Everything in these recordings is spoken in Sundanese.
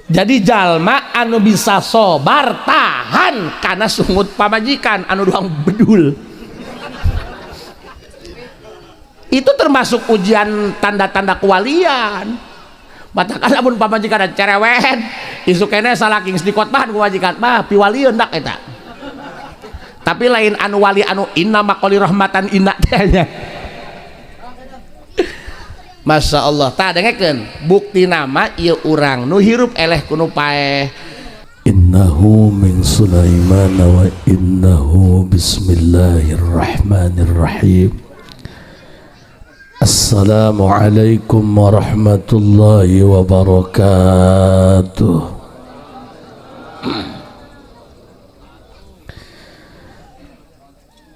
Jadi jalma anu bisa sobar tahan karena sungut pamajikan anu doang bedul itu termasuk ujian tanda-tanda kewalian. Matakan lamun pamajikan cerewet isuk kene salaki geus dikotbahan ku majikan mah piwalieun dak eta. Tapi lain anu wali anu inna maqali rahmatan inna teh nya. Masya Allah, tah dengekeun bukti nama ieu urang nu hirup eleh ku nu paeh. Innahu min Sulaiman wa innahu bismillahirrahmanirrahim. Assalamualaikum warahmatullahi wabarakatuh.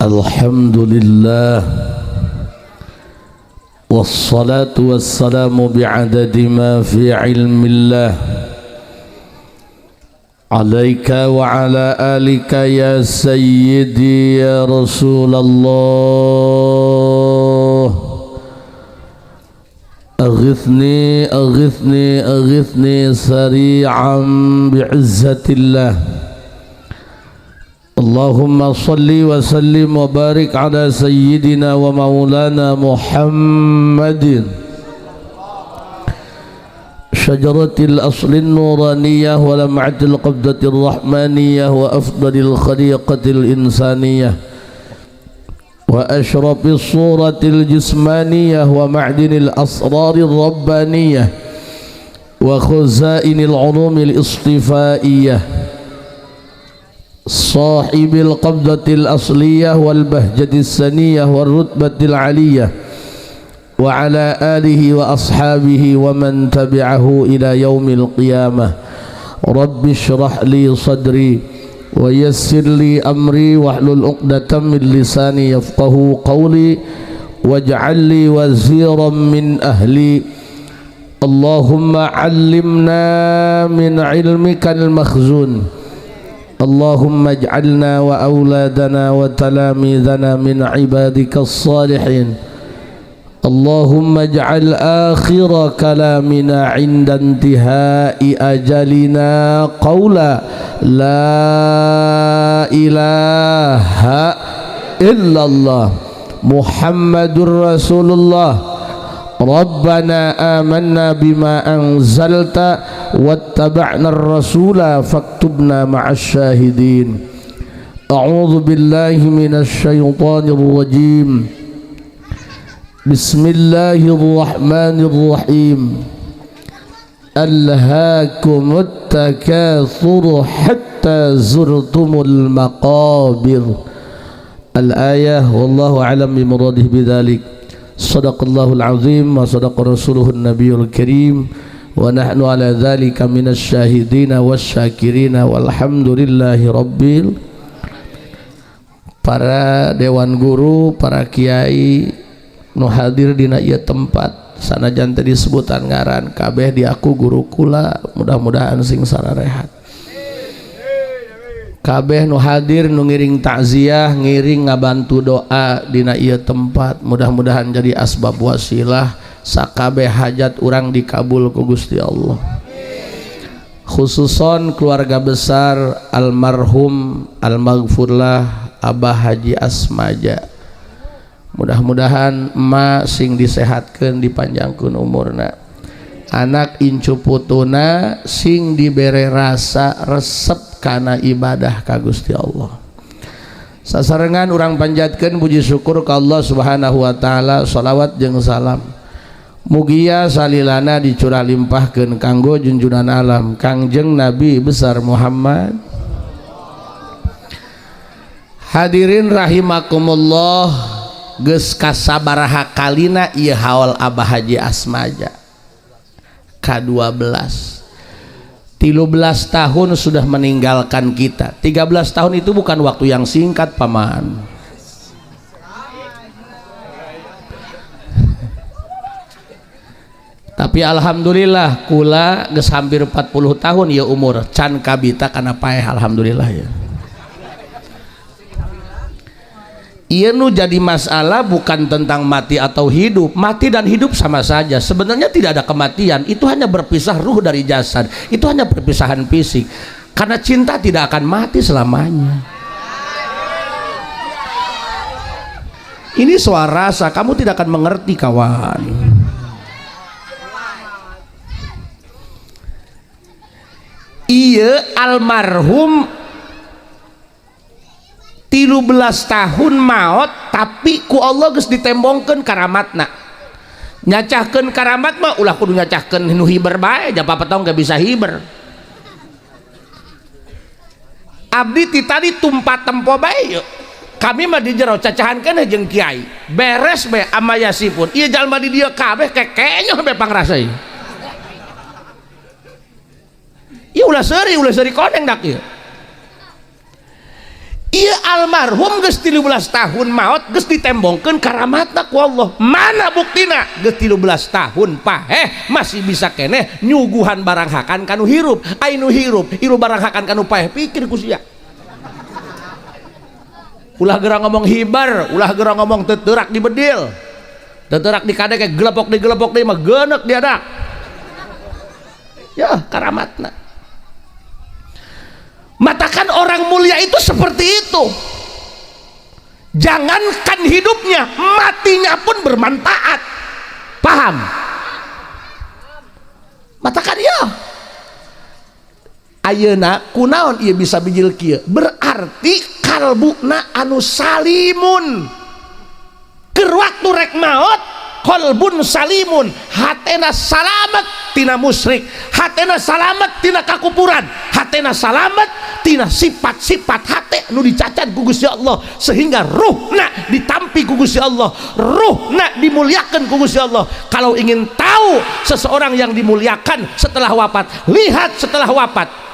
Alhamdulillah wassalatu wassalamu bi'adadi ma fi ilmillah alaika wa ala alika ya sayyidi ya Rasulullah. Aghithni aghithni aghithni sari'an bi'izzatillah. Allahumma salli wa sallim wa barik ala sayyidina wa maulana Muhammadin syajaratil aslin nuraniyah wa lam'atil qabdatil rahmaniyah wa afdalil khaliqatil insaniyah wa ashrafis suratil jismaniyah wa ma'dinil asrarir rabbaniyah wa khuzainil ulumil istifaiyah sahibil qabdatil asliyah wal bahjatis saniyah wal rutbatil aliyah wa ala alihi wa ashabihi wa man tabi'ahu ila yaumil qiyamah. Rabbi shrah li sadri wa yassir li amri wahlul 'uqdatam min lisani yafqahu qawli waj'al li waziran min ahli. Allahumma 'allimna min 'ilmikal makhzun. Allahumma ij'alna wa awladana wa talamidana min ibadika as-salihin. Allahumma ij'al akhira kalamina 'inda intihai ajalina qawla la ilaha illallah Muhammadur Rasulullah. Rabbana amanna bima anzalta wattaba'na ar-rasula faktubna ma'as syahidin. A'udzu billahi minasy syaithanir rajim. Bismillahirrahmanirrahim. Alhaakumut takatsur hatta zurtumul maqabir. Al-ayah wallahu a'lam bi muradihi bidzalik. Sadaqallahul azim wa sadaqa rasuluhun nabiyul karim wa nahnu ala dzalika minasy syahidina wasyakirina walhamdulillahi rabbil. Para dewan guru, para kiai nu hadir dina ieu tempat sanajan teu disebutan ngaran kabeh diaku guru kula, mudah-mudahan sing sararehat. Kabeh nu hadir nu ngiring takziah, ngiring ngabantu doa dina ieu tempat, mudah-mudahan jadi asbab wasilah sakabeh hajat urang dikabul ku Gusti Allah. Khususon keluarga besar almarhum almaghfurlah Abah Haji Asmaja, mudah-mudahan emak sing disehatkeun, dipanjangkeun umurna, anak incu putuna sing dibere rasa resep kana ibadah ka Gusti Allah. Sasarengan urang panjatkeun puji syukur ka Allah Subhanahu wa taala, salawat jeung salam mugia salilana dicurah limpahkeun kanggo junjunan alam Kangjeng Nabi besar Muhammad. Hadirin rahimakumullah, geus kasabaraha kalina ieu haul Abah Haji Asmaja ka-12, 13 tahun sudah meninggalkan kita. 13 tahun itu bukan waktu yang singkat, paman. Tapi alhamdulillah kula geus hampir 40 tahun ya umur can kabita kana paeh, alhamdulillah ya. Ieu nu jadi masalah bukan tentang mati atau hidup. Mati dan hidup sama saja. Sebenarnya tidak ada kematian, itu hanya berpisah ruh dari jasad. Itu hanya perpisahan fisik. Karena cinta tidak akan mati selamanya. Ini soal rasa, kamu tidak akan mengerti kawan. Iya almarhum 13 tahun maot, tapi ku Allah geus ditembongkeun karamatna. Nyacahkeun karamat mah ulah kudu nyacahkeun nu hiber bae, japa patong gak bisa hiber. Abdi ti tadi tumpat tempo bae yeuh. Kami mah di jero cacahan keneh jeung kiai. Beres bae amayasipun. Ieu jalma di dieu kabeh kekenyoh bae pangrasa ieu. Ieu ulah seuri koneng dak ieu. Ieu almarhum geus 13 tahun maot geus ditembongkeun karamatna ku Allah. Mana buktina? Geus 13 tahun paeh masih bisa keneh nyuguhan barang hakan kanu hirup. Ai nu hirup ieu barang hakan kanu paeh pikir ku sia. Ulah geura ngomong hibar, ulah geura ngomong teuterak di bedil. Teuterak di kadek gelepok digelepok deui mah geuneuk diadak. Ya karamatna. Matakan orang mulia itu seperti itu. Jangankan hidupnya, matinya pun bermanfaat. Paham? Matakan ya. Ayeuna kunaon ieu bisa bijil kieu? Berarti kalbuna anu salimun. Keur waktu rek maot, qalbun salimun, hatena salamet tina musyrik, hatena salamet tina kakupuran, hatena salamet tina sifat-sifat hate nu dicacat ku Gusti Allah, sehingga ruhna ditampi ku Gusti Allah, ruhna dimuliakan ku Gusti Allah. Kalau ingin tahu seseorang yang dimuliakan setelah wafat, lihat setelah wafat.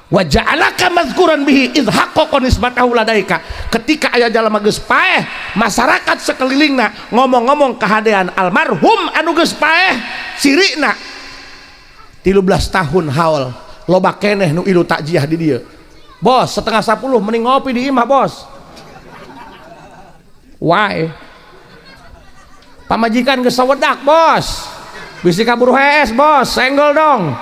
Wa ja'alaka mazkuran bihi idh haqqaqa nisbatahu ladaika. Ketika aya jalma geus paeh, masyarakat sekelilingna ngomong-ngomong kahadean almarhum anu geus paeh, cirina 13 tahun haul loba keneh nu ilu takjiah di dieu. Bos, 9:30 mending ngopi di imah, bos. Why? Pamajikan geus sawedak, bos. Bisi kaburu hees, bos, senggol dong.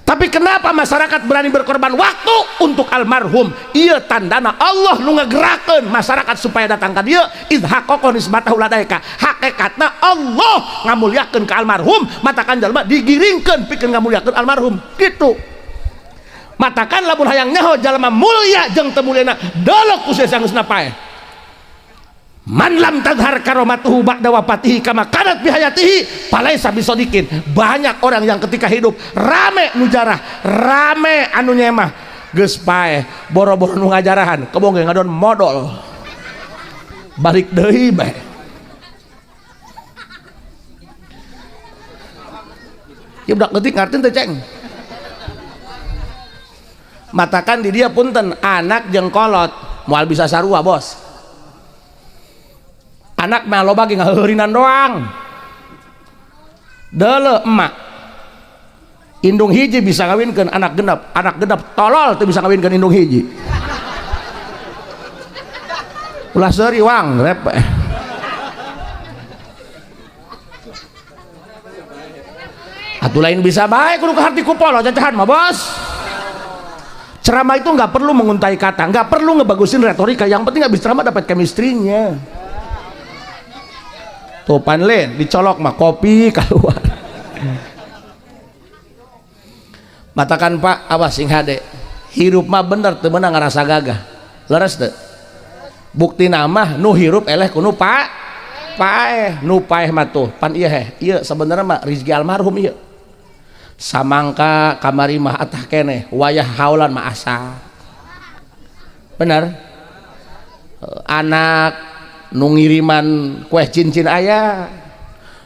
Tapi kenapa masyarakat berani berkorban waktu untuk almarhum? Iya tandana Allah nu ngagerakeun masyarakat supaya datang ka dieu, idh haqqaqa nisbatahu ladaika. Hakikatna Allah ngamuliakeun ka almarhum, matakan jalma digiringkeun pikeun ngamuliakeun almarhum. Gitu. Matakan lamun hayang nyaho jalma mulia jeung teu muliana, dolok ku sia sanggeusna paeh. Man lam tadhar karomatuhu ba'da wafatihi kama kanat bihayatihi falaisa bisodikin. Banyak orang yang ketika hidup rame nu jarah, rame anu nyemah, geus paeh boro-boro nu ngajarahan, kebong ge ngadon modol. Balik deui bae. Ieu budak leutik ngarti teu ceng? Matakan di dia punten anak jeung kolot moal bisa sarua, bos. Anak mah loba ge ngaheurinan doang. Deuleu emak. Indung hiji bisa ngawinkeun anak genep tolol teu bisa ngawinkeun indung hiji. Ulah seuri wang rep. Atuh lain bisa bae kudu kaharti ku polo cacahan mah, bos. Ceramah itu nggak perlu menguntai kata, nggak perlu ngebagusin retorika, yang penting habis ceramah dapat chemistry-nya. Tuh panlen dicolok mah kopi keluar. Matakan Pak awas sing hade. Hirup mah bener teu meunang ngarasa gagah. Leres teu? Bukti nama nu hirup eleh ku nu pak paeh, nu paeh mah tuh pan ieu heh. Ieu sebenarnya mah rizki almarhum ieu. Samangka kamari mah atah keneh, wayah haulan mah asa. Bener? Anak nu ngiriman kue cincin aya,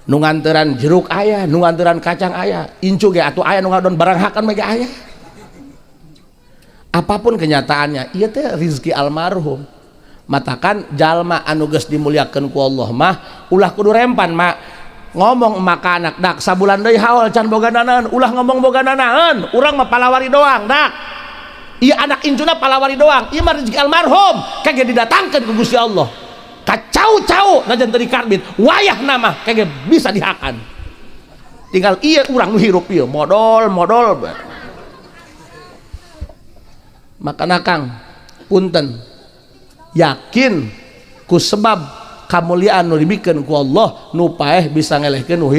nu nganteran jeruk aya, nu nganteran kacang aya, incu ge atuh aya nu ngadon barang hakan mah ge aya. Apapun kenyataannya, ieu teh rizki almarhum. Matakan jalma anu geus dimuliakeun ku Allah mah ulah kudu rempan mak. Ngomong emak ka anak dak sabulan deui haul can boga nanaon, ulah ngomong boga nanaon, urang mah palawari doang dak. Ieu anak incuna palawari doang, ieu mah rezeki almarhum kage didatangkeun ku Gusti Allah. Kacau-cau najan teu dikarbit, wayahna mah kage bisa dihakan. Tinggal ieu urang nu hirup ieu modol-modol. Makana Kang, punten, yakin ku sebab kamuliaan nu dibikeun ku Allah, nu paeh bisa ngelehkeun nu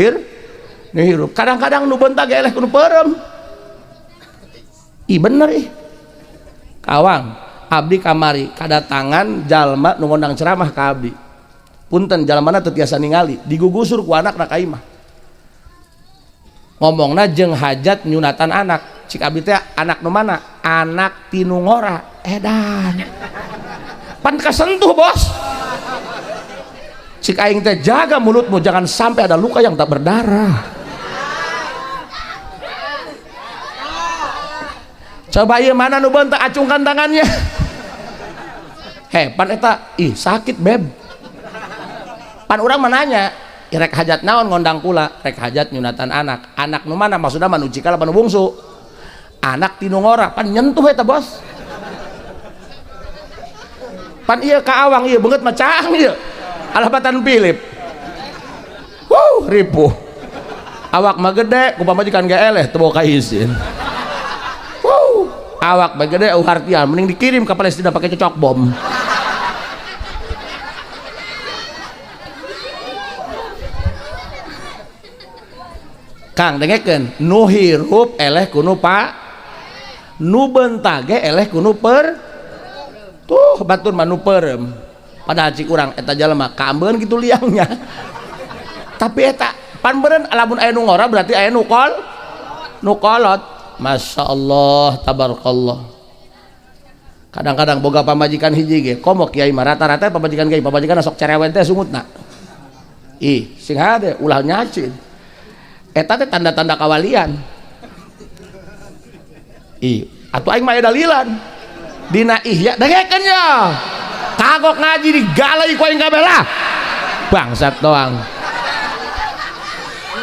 hirup. Kadang-kadang nu beunta ge eleh ku nu peureum. Ih bener ih. Kawang, abdi kamari kadatangan jalma nu ngondang ceramah ka abdi. Punten jalmana teu tiasa ningali, digugusur ku anakna ka imah. Ngomongna jeung hajat nyunatan anak. Cik abdi teh anak nu mana? Anak tinu ngora. Edan. Pan kasentuh, Bos. Cik aing teh jaga mulutmu jangan sampai ada luka yang tak berdarah. Coba ieu mana nu beunta acungkan tangannya. Heh, pan eta ih sakit beb. Pan urang mah nanya, rek hajat naon ngondang kula, rek hajat nyunatan anak. Anak nu mana maksudna mah nu cikal apa nu bungsu? Anak tinu ngora, pan nyentuh eta bos. Pan ieu ka awang ieu beungeut mah caang ieu. Alabatan Philip. Wuh, ripuh. Awak mah gede, ku pamajikan ge eleh teu boga izin. Awak mah gede euhartian, mending dikirim ke Palestina pakai cocok bom. Kang dengekeun, nu hirup eleh ku nu pa, nu beunta ge eleh ku nu per. Tuh batur mah nu peureum. Padahal cik urang eta jalma kaambeun kitu liangnya. Tapi eta pan beureun lamun aya nu ngora berarti aya nu kol, nu kolot. Masya Allah, tabarakallah. Kadang-kadang boga pamajikan hiji ge, komo kiai mah rata-rata pamajikan kiai, pamajikan sok cerewet teh sungutna. Ih, sing hade ulah nyacin. Eta teh tanda-tanda kawalian. Ih, atuh aing mah aya dalilan. Dina Ihya dengekeun ya. Kagok ngaji digalai ku aing kabeh lah. Bangsat doang.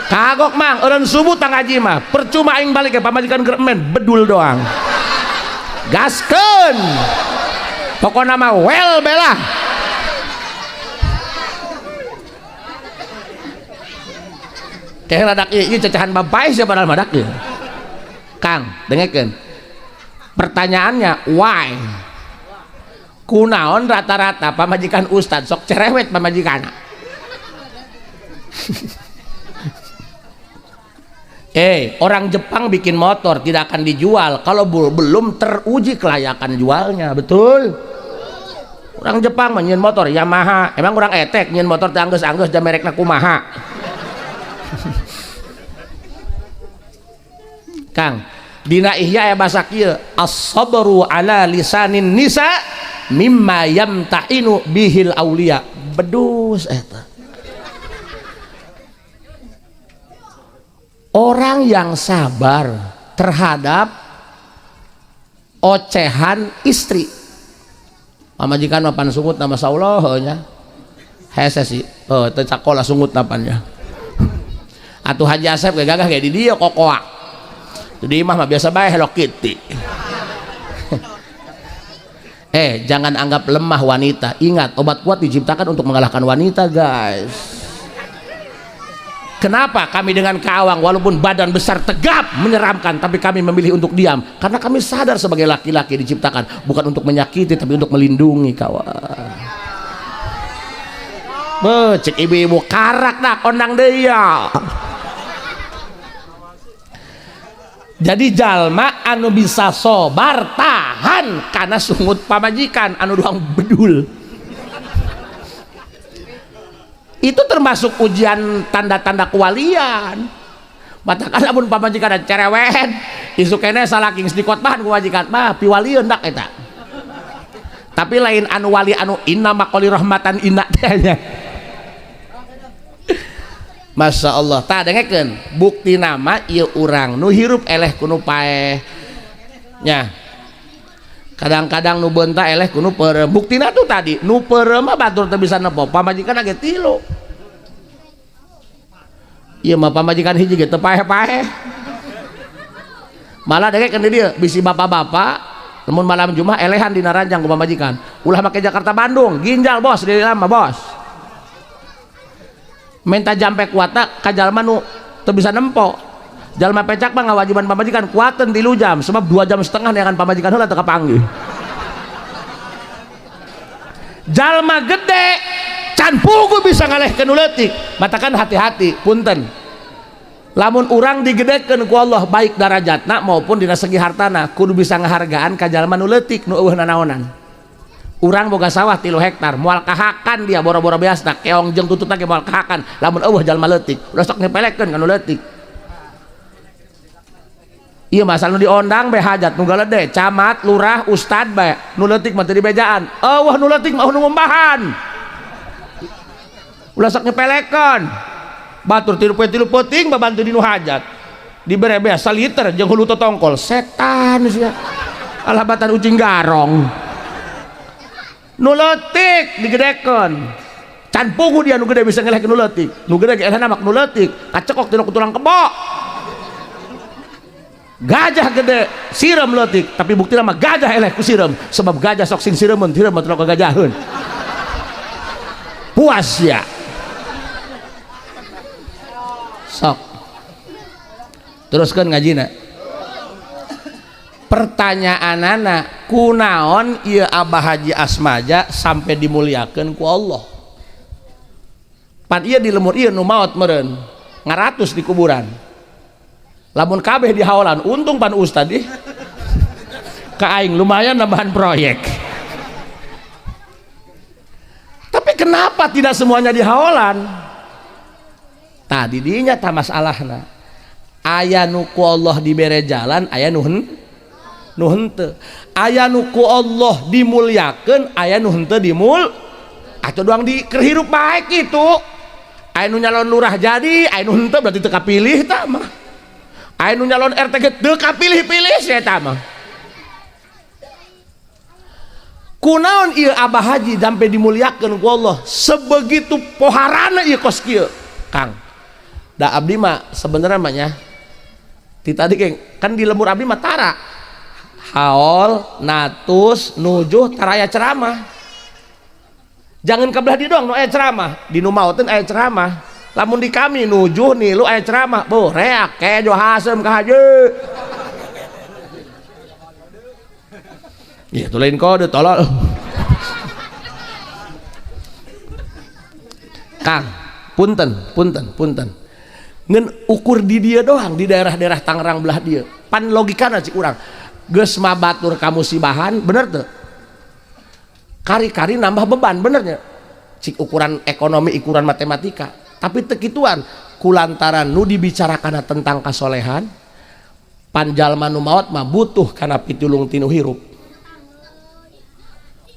Kagok mang, eureun subuh tang ngaji mah. Percuma aing balik ke pamajikan keur emen, bedul doang. Gaskeun. Pokona mah well belah. Teh radak ieu cacahan babai sia padahal madak ieu. Kang, dengekeun. Pertanyaannya, why? Kunaon rata-rata pamajikan ustad sok cerewet pamajikanna? Orang Jepang bikin motor tidak akan dijual kalau belum teruji kelayakan jualnya, betul? Orang Jepang mah nyieun motor Yamaha, emang orang etek nyieun motor teh anggeus-anggeus da merekna kumaha? Kang, dina Ihya aya basa kieu, as-sabru ala lisanin nisa mimma yamtahinu bihil aulia. Bedus eta. Orang yang sabar terhadap ocehan istri. Pamajikan mah pan sungut nama saullah nya. Hese sih, oh teu sakola sungut napannya. Atuh Haji Asep ge gagah ge di dieu kokoa. Di imah mah biasa bae Hello Kitty. Jangan anggap lemah wanita. Ingat, obat kuat diciptakan untuk mengalahkan wanita, guys. Kenapa kami dengan Kawang walaupun badan besar tegap menyeramkan, tapi kami memilih untuk diam karena kami sadar sebagai laki-laki diciptakan bukan untuk menyakiti tapi untuk melindungi kawan. Be, cek ibu-ibu karak dak ondang deui ya. Jadi jalma anu bisa sobar tahan karena sungut pamajikan anu doang bedul. Itu termasuk ujian tanda-tanda kewalian. Matakan lamun pamajikan cerewet, isuk keneh salaki geus dikotbahan ku majikan mah piwalieun dak eta. Tapi lain anu wali anu inna maqali rahmatan inna teh nya. Masya Allah, tah dengekeun bukti nama ieu urang nu hirup eleh ku nu paeh nya. Kadang-kadang nu beunta eleh ku nu peureum. Buktina tuh tadi nu peureum mah batur teu bisa nepo, pamajikan ge tilu. Ieu mah pamajikan hiji ge teu paeh-paeh. Malah dengekeun di dieu bisi bapak-bapak Lamun malam Jumat elehan dina ranjang ku pamajikan. Ulah make Jakarta Bandung, ginjal bos di lama bos. Minta jampe kuatna ka jalma nu teu bisa nempo. Jalma pecak mah ngawajiban pamajikan kuateun 3 jam sebab 2 jam setengah neangan pamajikan heula teu kapanggih. Jalma gede can pugu bisa ngalehkeun nu leutik. Matakan hati-hati, punten. Lamun urang digedekeun ku Allah baik darajatna maupun dina segi hartana kudu bisa ngahargaan ka jalma nu leutik nu eueuh nanaonan. Urang boga sawah 3 hektar moal kahakan dia boro-boro beasna keong jeung tututna ge moal kahakan lamun eueuh jalma leutik ulah sok nyepelekeun ka nu leutik. Ieu masalah nu diondang bae hajat nu galede camat lurah ustad bae nu leutik mah teu dibejaan eueuh nu leutik mah nu ngumbahan ulah sok nyepelekeun. Batur tilu poe tilu peuting babantu dinu hajat dibere beas saliter jeung hulu totongkol setan sia alabatan ucing garong nu leutik digedekeun can pugu dia nu gede bisa ngelehkeun nu leutik nu gede ge elehna mah nu leutik kacekok tina tulang kebo gajah gede sireum leutik tapi buktina mah gajah eleh ku sireum sebab gajah sok sing sireumeun sireum mah kagajaheun puas ya. Sok teruskan ngajina. Pertanyaan anak kunaon ieu Abah Haji Asmaja sampai dimuliakeun ku Allah pan ieu di lemur ieu nu maot meureun ngaratus di kuburan lamun kabeh dihaolan untung pan ustad ih ka aing lumayan nambahan proyek. Tapi kenapa tidak semuanya dihaolan? Tadi dinya ta masalahna aya nu ku Allah dibere jalan aya nu henteu aya nu ku Allah dimuliakeun aya nu henteu dimul atuh doang di keur hirup bae kitu aya nu nyalon lurah jadi aya nu henteu berarti teu kapilih tah mah aya nu nyalon RT ge teu kapilih-pilih sia eta mah. Kunaon ieu Abah Haji sampai dimuliakeun ku Allah sebegitu poharana ieu kos kieu Kang. Da abdi mah sebenarnya mah nya ti tadi kan di lembur abdi mah tara haol natus nujuh taraya ceramah jangan kebelah di doang nu aya ceramah di nu maoteun aya ceramah lamun di kami nujuh nilu aya ceramah boh reak kejo hasem ka haji ieu tuh lain kode tolol. Kang punten punten punten ngan ukur di dia doang di daerah-daerah Tangerang belah dia pan logikana cik urang geus mabatur kamusibahan bener teu kari-kari nambah beban benernya cik ukuran ekonomi ukuran matematika tapi teu kituan kulantaran nu dibicarakan tentang kasolehan pan jalma nu maot mah butuh kana pitulung tinu hirup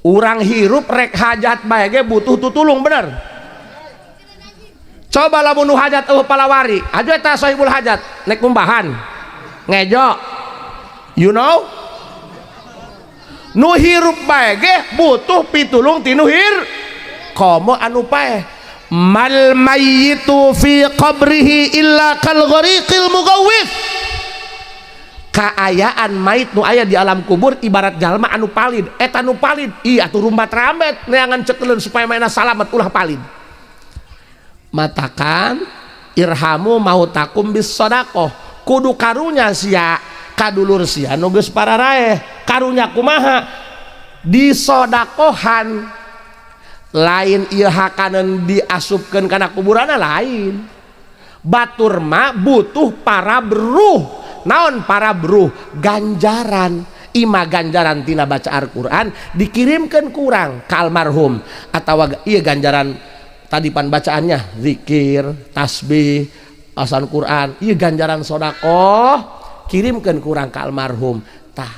urang hirup rek hajat bae ge butuh tutulung bener. Coba lamun nu hajat eueuh palawari aju eta sahibul hajat nek ngumbahan ngejo you know nu hirup bae ge butuh pitulung tinu hir komo anu paeh mal mayyitu fi qabrihi illa kal ghariqil mughawwif kaayaan mayit nu aya di alam kubur ibarat jalma anu palid eta nu palid ih atuh rumbat rambet neangan cekeleun supaya maena salamet ulah palid. Matakan irhamu mautakum bis sodakoh kudu karunya sia kadulur sia nu geus pararaeh karunya kumaha disodakohan lain ieu hakaneun diasupkeun kana kuburanna lain batur mah butuh para beruh naon para beruh ganjaran ima ganjaran tina baca Al-Qur'an dikirimkeun kurang ka almarhum atawa ieu ganjaran tadi pan bacaannya zikir, tasbih, asan Quran, iya ganjaran sodakoh kirimkan kurang ke almarhum. Tah,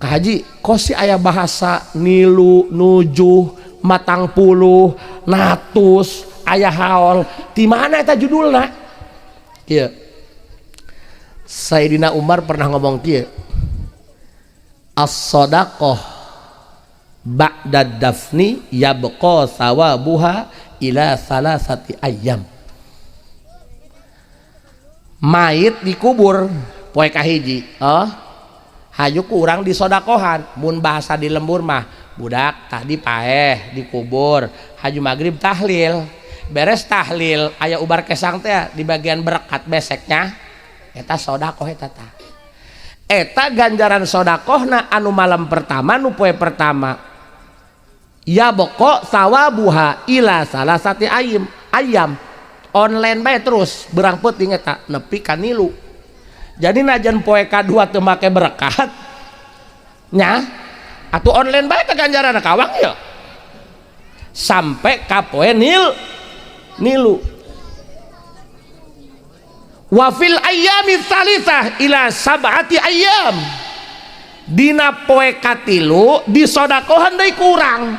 Ka Haji, kok si aya bahasa nilu, nujuh, matang puluh, natus, aya haol, di mana eta judulna? Kieu. Sayyidina Umar pernah ngomong kieu. As-sadaqah ba'da dafni yabqa thawabuha ila salasati ayyam. Mayit dikubur poe kahiji, oh. Hayu ku urang disodakohan mun bahasa di lembur mah budak tadi paeh dikubur haju maghrib tahlil beres tahlil aya ubar kesang teh di bagian berkat beseknya eta sodakoh eta tah eta ganjaran sodakohna anu malam pertama nu poe pertama ya boko sawabuha ila salasati ayam ayam online bae terus berang peuting eta nepi ka nilu. Jadi najan poe kadua teu make berkat nya atuh online bae ka ganjaran kawang ya sampai ka poe nilu. Wa fil ayyami tsalitsah ila sab'ati ayyam dina poe katilu disodakohan deui kurang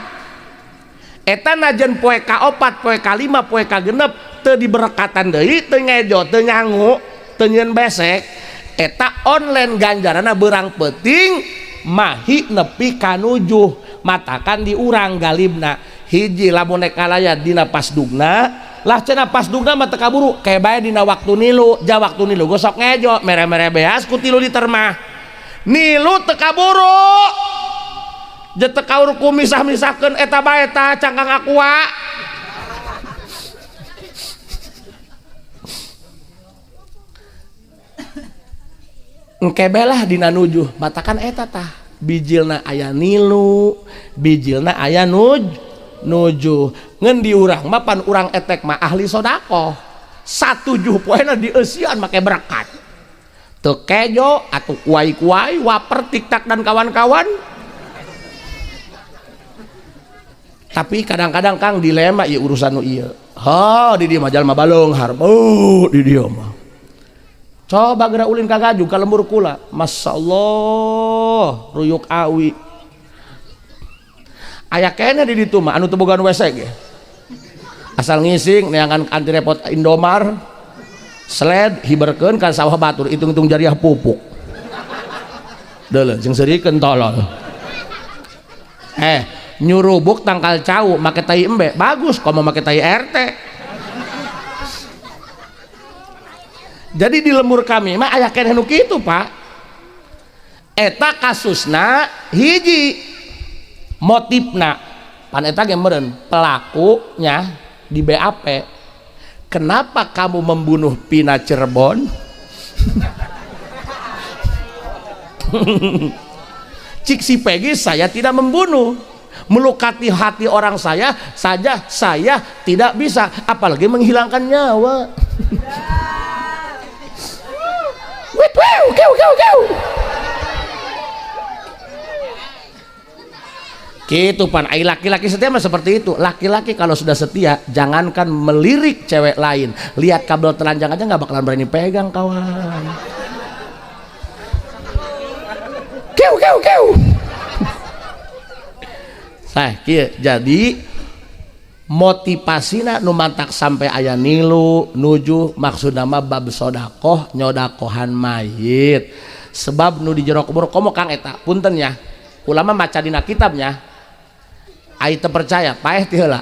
eta najan poe kaopat poe kalima poe kagenep teu diberkatan deui teu ngejo teu nyangu teu nyieun besek eta online ganjaranna beurang peuting mahi nepi kanujuh matakan di urang galibna hiji lamun nek ngalaya dina pasdugna lah cenah pasdugna mah teu kaburu kae bae dina waktu nilu ja waktu nilu gosok ngejo mere-mere beas ku 3 liter mah nilu teu kaburu je teu kaur ku misah-misahkeun eta bae tah cangkang aqua engke bae lah dina nujuh matakan eta tah bijilna aya nilu bijilna aya nujuh ngan di urang mah pan urang etek mah ahli sodakoh satujuh poena dieusian make berkat teu kejo atuh kuai-kuai waper tiktak dan kawan-kawan. Tapi kadang-kadang Kang dilema ieu urusan nu ieu ha di dieu mah jalma baleunghar oh di dieu mah coba geura ulin ka gaju ka lembur kula masyaallah ruyuk awi aya keneh di ditu mah anu teu boga WC ge asal ngising neangan anti repot Indomar sled hiberkeun ka sawah batur hitung-hitung jariah pupuk deuleu jeung seurikeun tolol nyurubuk tangkal cau make tai embe bagus komo make tai RT. Jadi di lembur kami mah aya keneh nu kitu Pak. Eta kasusna hiji motifna pan eta ge meureun pelakunya di BAP. Kenapa kamu membunuh Pina Cirebon? Cik si Peggy saya tidak membunuh. Melukati hati orang saya saja saya tidak bisa, apalagi menghilangkan nyawa. Wit wew kew kew kew. Gitu pan, ai laki-laki setia mah seperti itu. Laki-laki kalau sudah setia, jangankan melirik cewek lain, lihat kabel telanjang aja nggak bakalan berani pegang kawan. Kew kew kew. Nah, kieu jadi motivasina nu mantak sampai aya nilu nuju maksudna mah bab sodakoh nyodakohan mayit. Sebab nu di jero kubur komo Kang eta punten ya. Ulama maca dina kitabnya ai teu percaya paeh ti heula.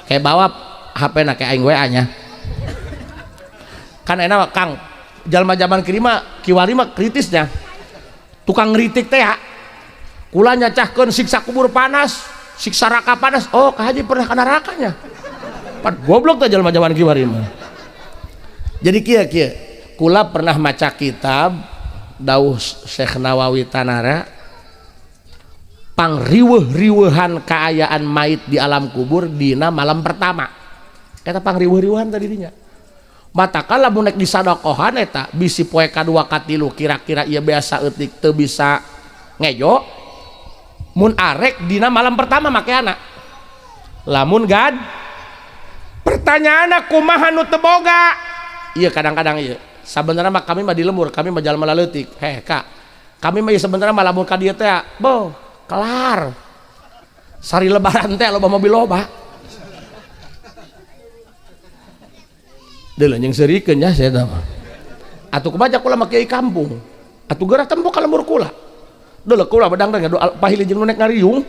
Kayak bawa HP na kayak aing WA nya. Kan enak Kang jalma zaman kiri mah kiwari mah kritisnya. Tukang ngritik teh ya. Kula nyacahkeun siksa kubur panas, siksa raka panas. Oh, Ka Haji pernah kana rakanya. Pan goblok teh jalma zaman kiwari mah. Jadi kieu kieu, kula pernah maca kitab dawuh Syekh Nawawi Tanara pangriweuh-riweuhan kaayaan mayit di alam kubur dina malam pertama. Eta pangriweuh-riweuhan tadi dinya. Matakan lamun nek disadokohan eta bisi poe kadua katilu kira-kira ieu biasa eutik teu bisa ngejo. Mun arek dina malam pertama make anak. Lamun gad pertanyaanna kumaha nu teu boga? Ieu kadang-kadang ieu. Sabenerna mah kami mah di lembur, kami mah jalma laleutik. Heh, Kak. Kami mah ieu sebenarnya mah lamun ka dieu teh boh kelar. Sari lebaran teh loba mobil loba. Deuleu jeung seurikeun nya saya teh mah. Atuh kumaha kula mah kiai kampung. Atuh geura tempo ka lembur kula. Deuleu kula bedang teh pahili jeung nu nek ngariung.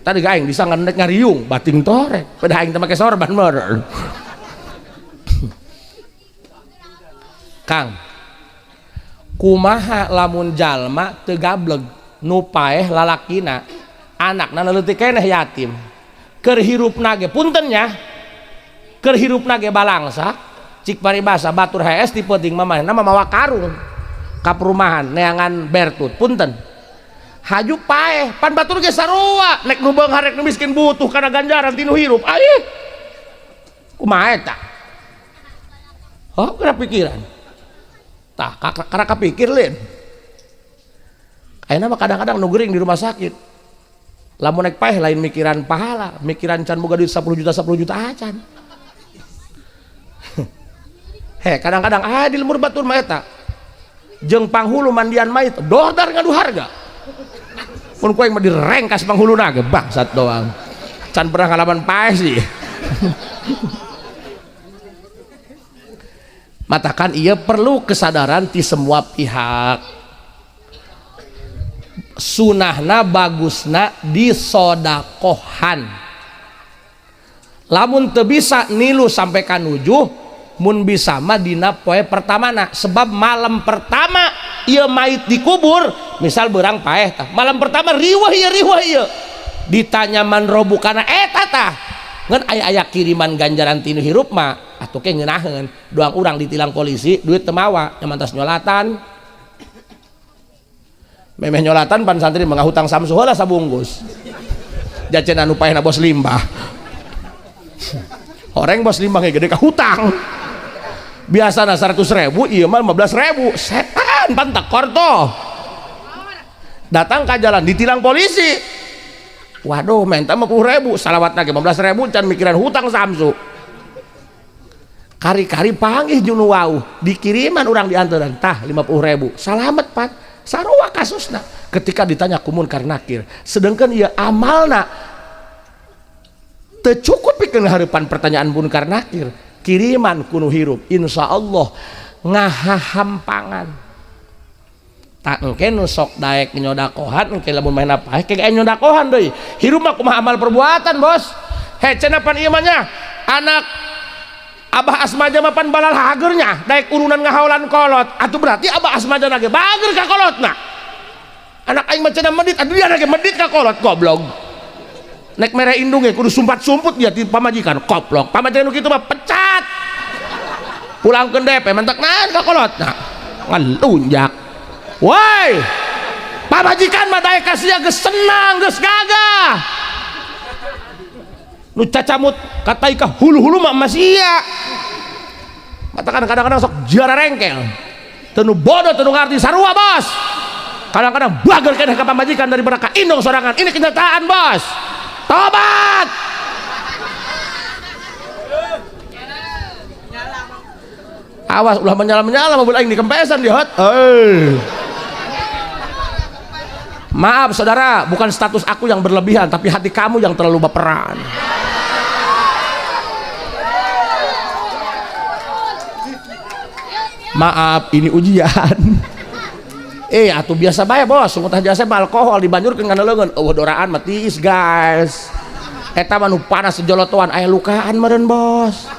Tadi ga aing disangka nek ngariung, bating torek. Pada aing teh make sorban meureun. Kang. Kumaha lamun jalma teu gableg nu paeh lalakina, anakna leutik keneh yatim. Keur hirupna ge punten nya. Keur hirupna ge balangsa, cik paribasa batur hees ti peuting mah manehna mawa karung ka perumahan neangan bertut punten. Haju paeh pan batur ge sarua, nek nu beunghar rek nu miskin butuh kana ganjaran ti nu hirup. Aih. Kumaha eta? Oh, kena pikiran. Tah, karena kapikir lin. Ayeuna mah kadang-kadang nu gering di rumah sakit. Lamun nek paeh lain mikiran pahala, mikiran can boga duit 10 juta 10 juta acan. He, kadang-kadang aya di lembur batur mah eta. Jeung panghulu mandian mayit dordar ngadu harga. Mun ku aing mah direngkas panghuluna ge bangsat doang. Can pernah ngalaman paeh sih. Matakan ia perlu kesadaran ti semua pihak. Sunahna bagusna disodakohan. Lamun teu bisa nilu sampai kanujuh, mun bisa mah dina poe pertamana. Sebab malam pertama ieu mayit dikubur, misal beurang paeh tah. Malam pertama riweuh ieu riweuh ieu. Ditanya man robukana eta tah. Ngan aya-aya kiriman ganjaran tinu hirup mah atuh ke ngeunaheun. Doang urang ditilang polisi, duit teu mawa, nyaman tas nyolatan. Memeh nyolatan pan santri mah ngahutang Samsu heula sabungkus. Jajan anu paehna bos limbah. Horeng bos limbah ge gede ka hutang. Biasana 100.000, ieu mah 15.000. Setan pan tekor toh. Datang ka jalan ditilang polisi. Waduh, minta 50.000, salawatna ge 15.000 can mikiran hutang Samsu. Kari-kari panggih jeung nu wauh, dikiriman urang diantaran tah 50.000. Salamet pan. Sarua kasusna ketika ditanya ku Munkar Nakir, sedangkan ieu amalna teu cukup pikeun hareupan pertanyaan Munkar Nakir, kiriman ku nu hirup insyaallah ngahahampangan. Tak engke nu sok daek nyodakohan engke lamun main apa ke aya nyodakohan deui. Hirup mah kumaha amal perbuatan, Bos. He cenah pan ieu mah nya anak Abah Asmaja mah pan balal hagernya daek urunan ngahaolan kolot. Atuh berarti Abah Asmaja ge bager ka kolotna. Anak aing mah cenah medit, atuh dia ge medit ka kolot goblok. Nek mere indung ge kudu sumpat-sumput dia ti pamajikan koplok. Pamajikan nu kitu mah pecat. Pulangkeun DP mentek naon ka kolotna. Ngalunjak. Woi, pamajikan mah daek ka sia geus senang, geus gagah. Nu cacamut katai ka hulu-hulu mah masih iya. Matakan kadang-kadang sok jara rengkel. Teu nu bodoh teu nu ngarti sarua, Bos. Kadang-kadang bager keneh ka pamajikan daripada ka indung sorangan. Ini kenyataan, Bos. Tobat. Awas ulah menyala-menyala mobil aing dikempesan di hot. Hei. Maaf saudara, bukan status aku yang berlebihan, tapi hati kamu yang terlalu baperan. Maaf, ini ujian. Atuh biasa bae, Bos. Sungguh jasa alkohol dibanjurkeun kana leungeun. Eueuh doraan mah tiis, guys. Eta mah nu panas sejolotoan aya lukaan meureun, Bos.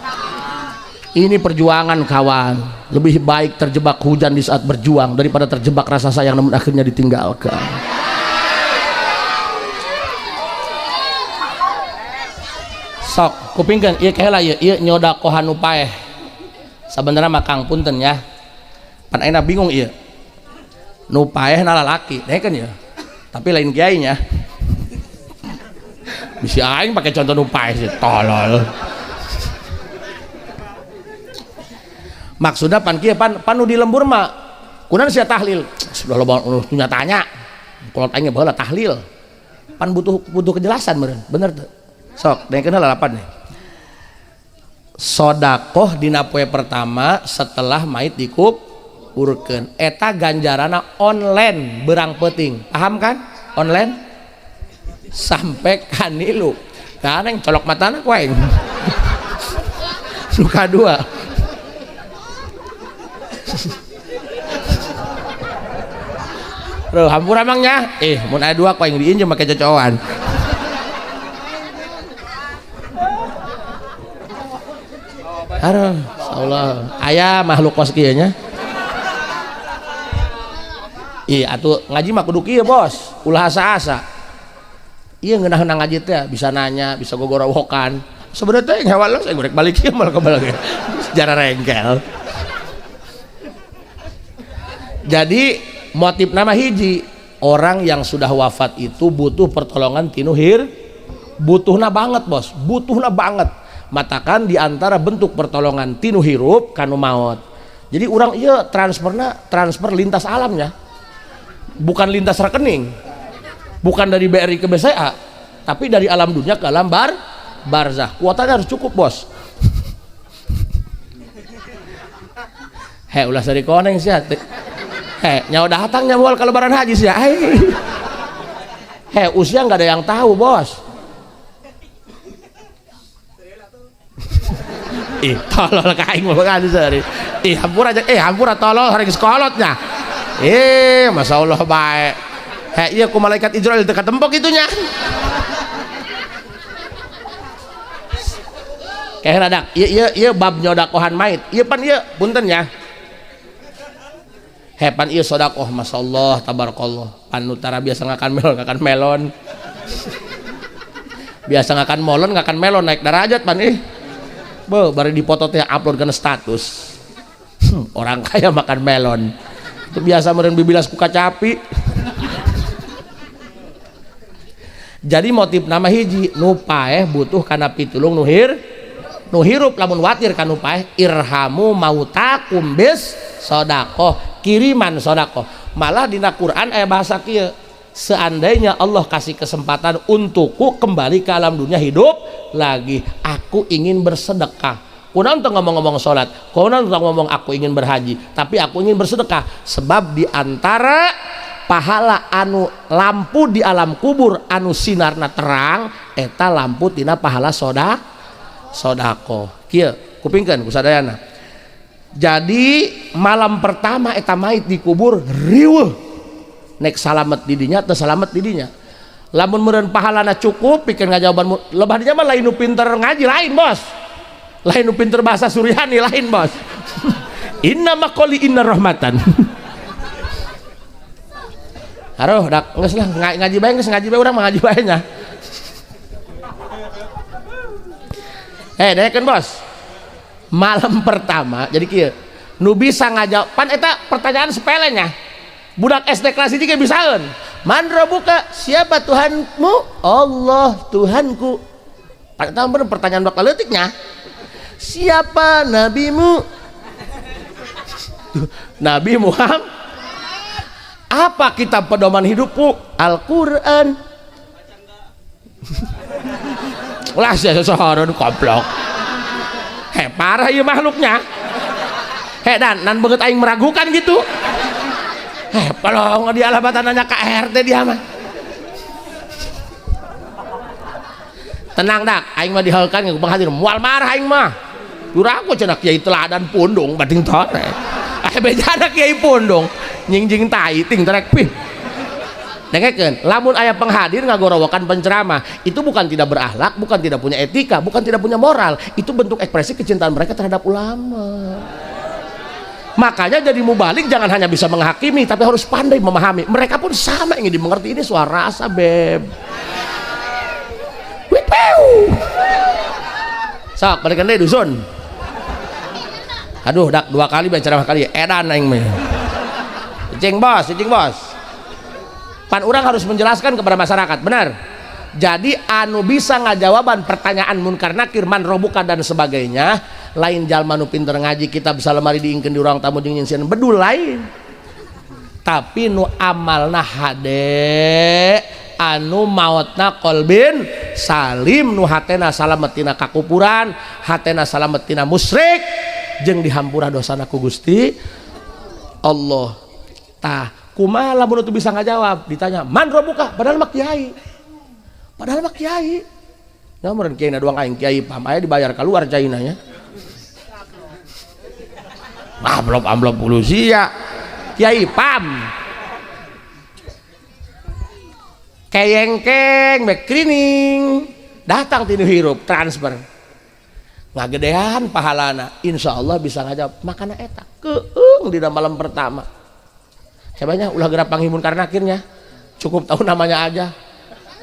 Ini perjuangan, kawan. Lebih baik terjebak hujan di saat berjuang daripada terjebak rasa sayang namun akhirnya ditinggalkan. Sok, kupingkeun ieu keheula ieu, ieu nyodakohan nu paeh. Sabenerna mah Kang punten ya. Pan ayeuna bingung ieu. Nu paeh na lalaki, dengekeun ieu. Tapi lain kiainya. Bisi aing pake contoh nu paeh sih, tolol. Maksudna pan kieu pan, pan nu di lembur mah kunaon sia tahlil? Sudah loba nu tanya. Kolot aing baheula tahlil. Pan butuh kejelasan meureun, bener teu? Sok, dengekeun heula lapan nih. Sodakoh dina poe pertama setelah mayit dikuburkeun. Eta ganjarana online berang peuting. Paham kan? Online sampai kanilu. Kan yang colok matana ku aing. Suka dua. Ruh, hampura emangnya? Mun aya dua ku aing diinjem make cocoan. Aduh, insyaallah. Aya makhluk kos kieu nya. Iya atuh ngaji mah kudu kieu bos, ulah asa-asa. Iya ngeunah ngaji teh bisa nanya, bisa gogorowokan. Sebenarnya teh ngewal saya rek balik ieu malah kebalik. Sejarah rengkel. Jadi motif nama hiji, orang yang sudah wafat itu butuh pertolongan tinu hir, butuhna banget bos, butuhna banget. Matakan diantara bentuk pertolongan tinu hirup kanu maut. Jadi orang iya transferna transfer lintas alamnya. Bukan lintas rekening, bukan dari BRI ke BCA, tapi dari alam dunia ke alam barzah. Kuotanya harus cukup bos. Hei ulah sari koneng sih. Hei nyawa datang nyawa ke lebaran haji sih. Hei usia nggak ada yang tahu bos. Ih tolol kain mau kan sari. Ih hampura aja, hampura tolol hari sekolotnya. Masya Allah baik. Hei iya ku malaikat Israel dekat tembok itunya. Kayak radak, iya bab nyodakohan mait. Iya pan iya punten ya. Hei pan iya sodakoh, masya Allah tabarakallah. Panutara biasa ngakan melon, ngakan melon. Biasa ngakan molon, ngakan melon naik derajat pan ih. Be, baru dipoto teh upload ke status. Orang kaya makan melon. Itu biasa meureun bibilas ku kacapi. Jadi motif nama hiji nu paeh butuh kana pitulung nu hir, nu hirup lamun watir kanu paeh irhamu mautakum bis sedekah, kiriman sedekah. Malah dina Quran aya bahasa kieu, seandainya Allah kasih kesempatan untukku kembali ke alam dunia hidup lagi, aku ingin bersedekah. Kunaon teu ngomong-ngomong salat, kunaon teu ngomong aku ingin berhaji, tapi aku ingin bersedekah. Sebab di antara pahala anu lampu di alam kubur anu sinarna terang eta lampu tina pahala sodako. Kieu kupingkeun ku sadayana. Jadi malam pertama eta mait dikubur riweuh, nek salamet didinya teu salamet didinya. Lamun meureun pahalana cukup pikeun ngajawaban lebah dinya mah lain nu pinter ngaji lain bos, lain nu pinter bahasa Suryani lain bos. Inna maqali inna rahmatan. Aduh, dak geus lah ngaji bae geus ngaji bae urang mah ngaji bae nya. Dengekeun bos. Malam pertama jadi kieu, nu bisa ngajawab pan eta pertanyaan sepele nya. Budak SD kelas 1 ge bisaeun. Man rabbuka? Siapa Tuhanmu? Allah Tuhanku. Pan eta mah pertanyaan bakal leutik nya. Siapa nabimu? Nabi Muhammad. Apa kitab pedoman hidupmu? Al-Quran. Lah seseorang goblok. He parah ieu makhluknya. He dan nan beungeut aing meragukan gitu. He pelong di alabatan nanya ka RT dia mah. Tenang dak, aing mah dihalkan ku penghadir moal marah aing mah. Duraku cenah kiai teladan pundung bading tore. Bejana kiai pundung nyingjing tai ting terek pih. Dengekeun, lamun aya penghadir ngagorowokan penceramah, itu bukan tidak berakhlak, bukan tidak punya etika, bukan tidak punya moral, itu bentuk ekspresi kecintaan mereka terhadap ulama. Makanya jadi mubalik jangan hanya bisa menghakimi, tapi harus pandai memahami. Mereka pun sama ingin dimengerti, ini suara rasa beb. Wipeu. Sok balikan deui dusun. Aduh, dak dua kali baca ceramah kali edan aing mah. Cing bos, cing bos. Pan urang harus menjelaskan kepada masyarakat, benar. Jadi anu bisa ngajawaban pertanyaan munkar nakir man robuka dan sebagainya, lain jalma nu pinter ngaji kitab salemari diingkeun di ruang tamu jeung nyieun bedul lain. Tapi nu amalna hade, anu maotna kolbin salim, nu hatena salamet tina kakupuran, hatena salamet tina musyrik, jeung dihampura dosana ku Gusti Allah. Tah kumaha lamun teu bisa ngajawab ditanya man robuka, padahal mah kiai, padahal mah kiai. Nya meureun kiai na doang aing kiai paham aya dibayar keluar caina nya. Amplop amplop pulusia kiai pam keyengkeng back cleaning datang tinu hirup transfer ngagedean pahalana, insya Allah bisa ngajawab. Makana eta keung dina malam pertama. Hebatnya ulah gerak panghimun karena akhirnya cukup tahu namanya aja,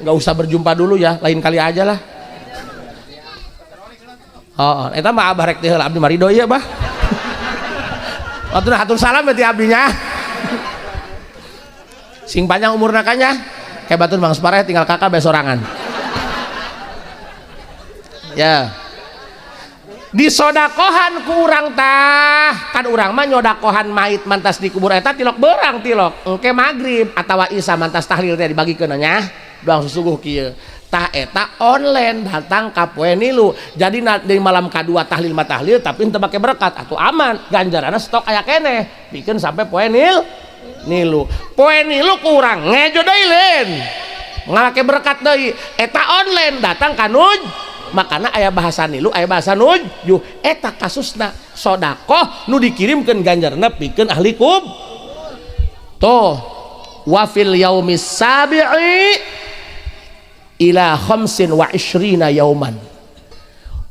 nggak usah berjumpa dulu ya, lain kali aja lah. Oh, eta mah abah rek teh heula abdi marido ieu bah. Hatur hatur salam berarti abdinya. Sing panjang umurna kanya. Hebatun Bang Separeh tinggal kakak besorangan. Ya. Disodakohan ku urang tah, kan urang mah nyodakohan mait mantas dikubur eta tilok berang tilok. Engke magrib atawa isa mantas tahlil teh dibagikeun nya. Doang susuguh kieu. Tah eta online datang ka poe nilu. Jadi di malam kadua tahlil mah tahlil tapi henteu make berkat atuh aman. Ganjaranna stok aya keneh. Pikeun sampai poe nilu. Poe nilu ku urang ngejo deui leun. Ngalake berkat deui. Eta online datang ka nuj. Makana aya bahasa nilu, aya bahasa nujuh. Eta kasusna sodakoh nu dikirimkeun ganjaranna pikeun ahli kub. Tuh wa fil yaumis sabi'i ila khamsin wa ishrina yauman.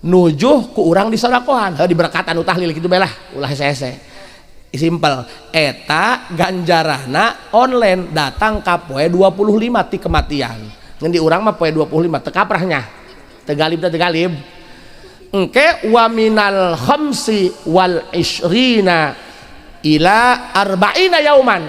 Nujuh ku urang disodakohan. Heuh diberkatan nu tahlil kitu bae lah, ulah hese-hese. Simpel. Eta ganjarana online datang ka poe 25 ti kematian. Ngan di urang mah poe 25 teu kaprahnya. Tegalib teh tegalib. Engke wa minal khamsi wal ishrina ila arba'ina yauman.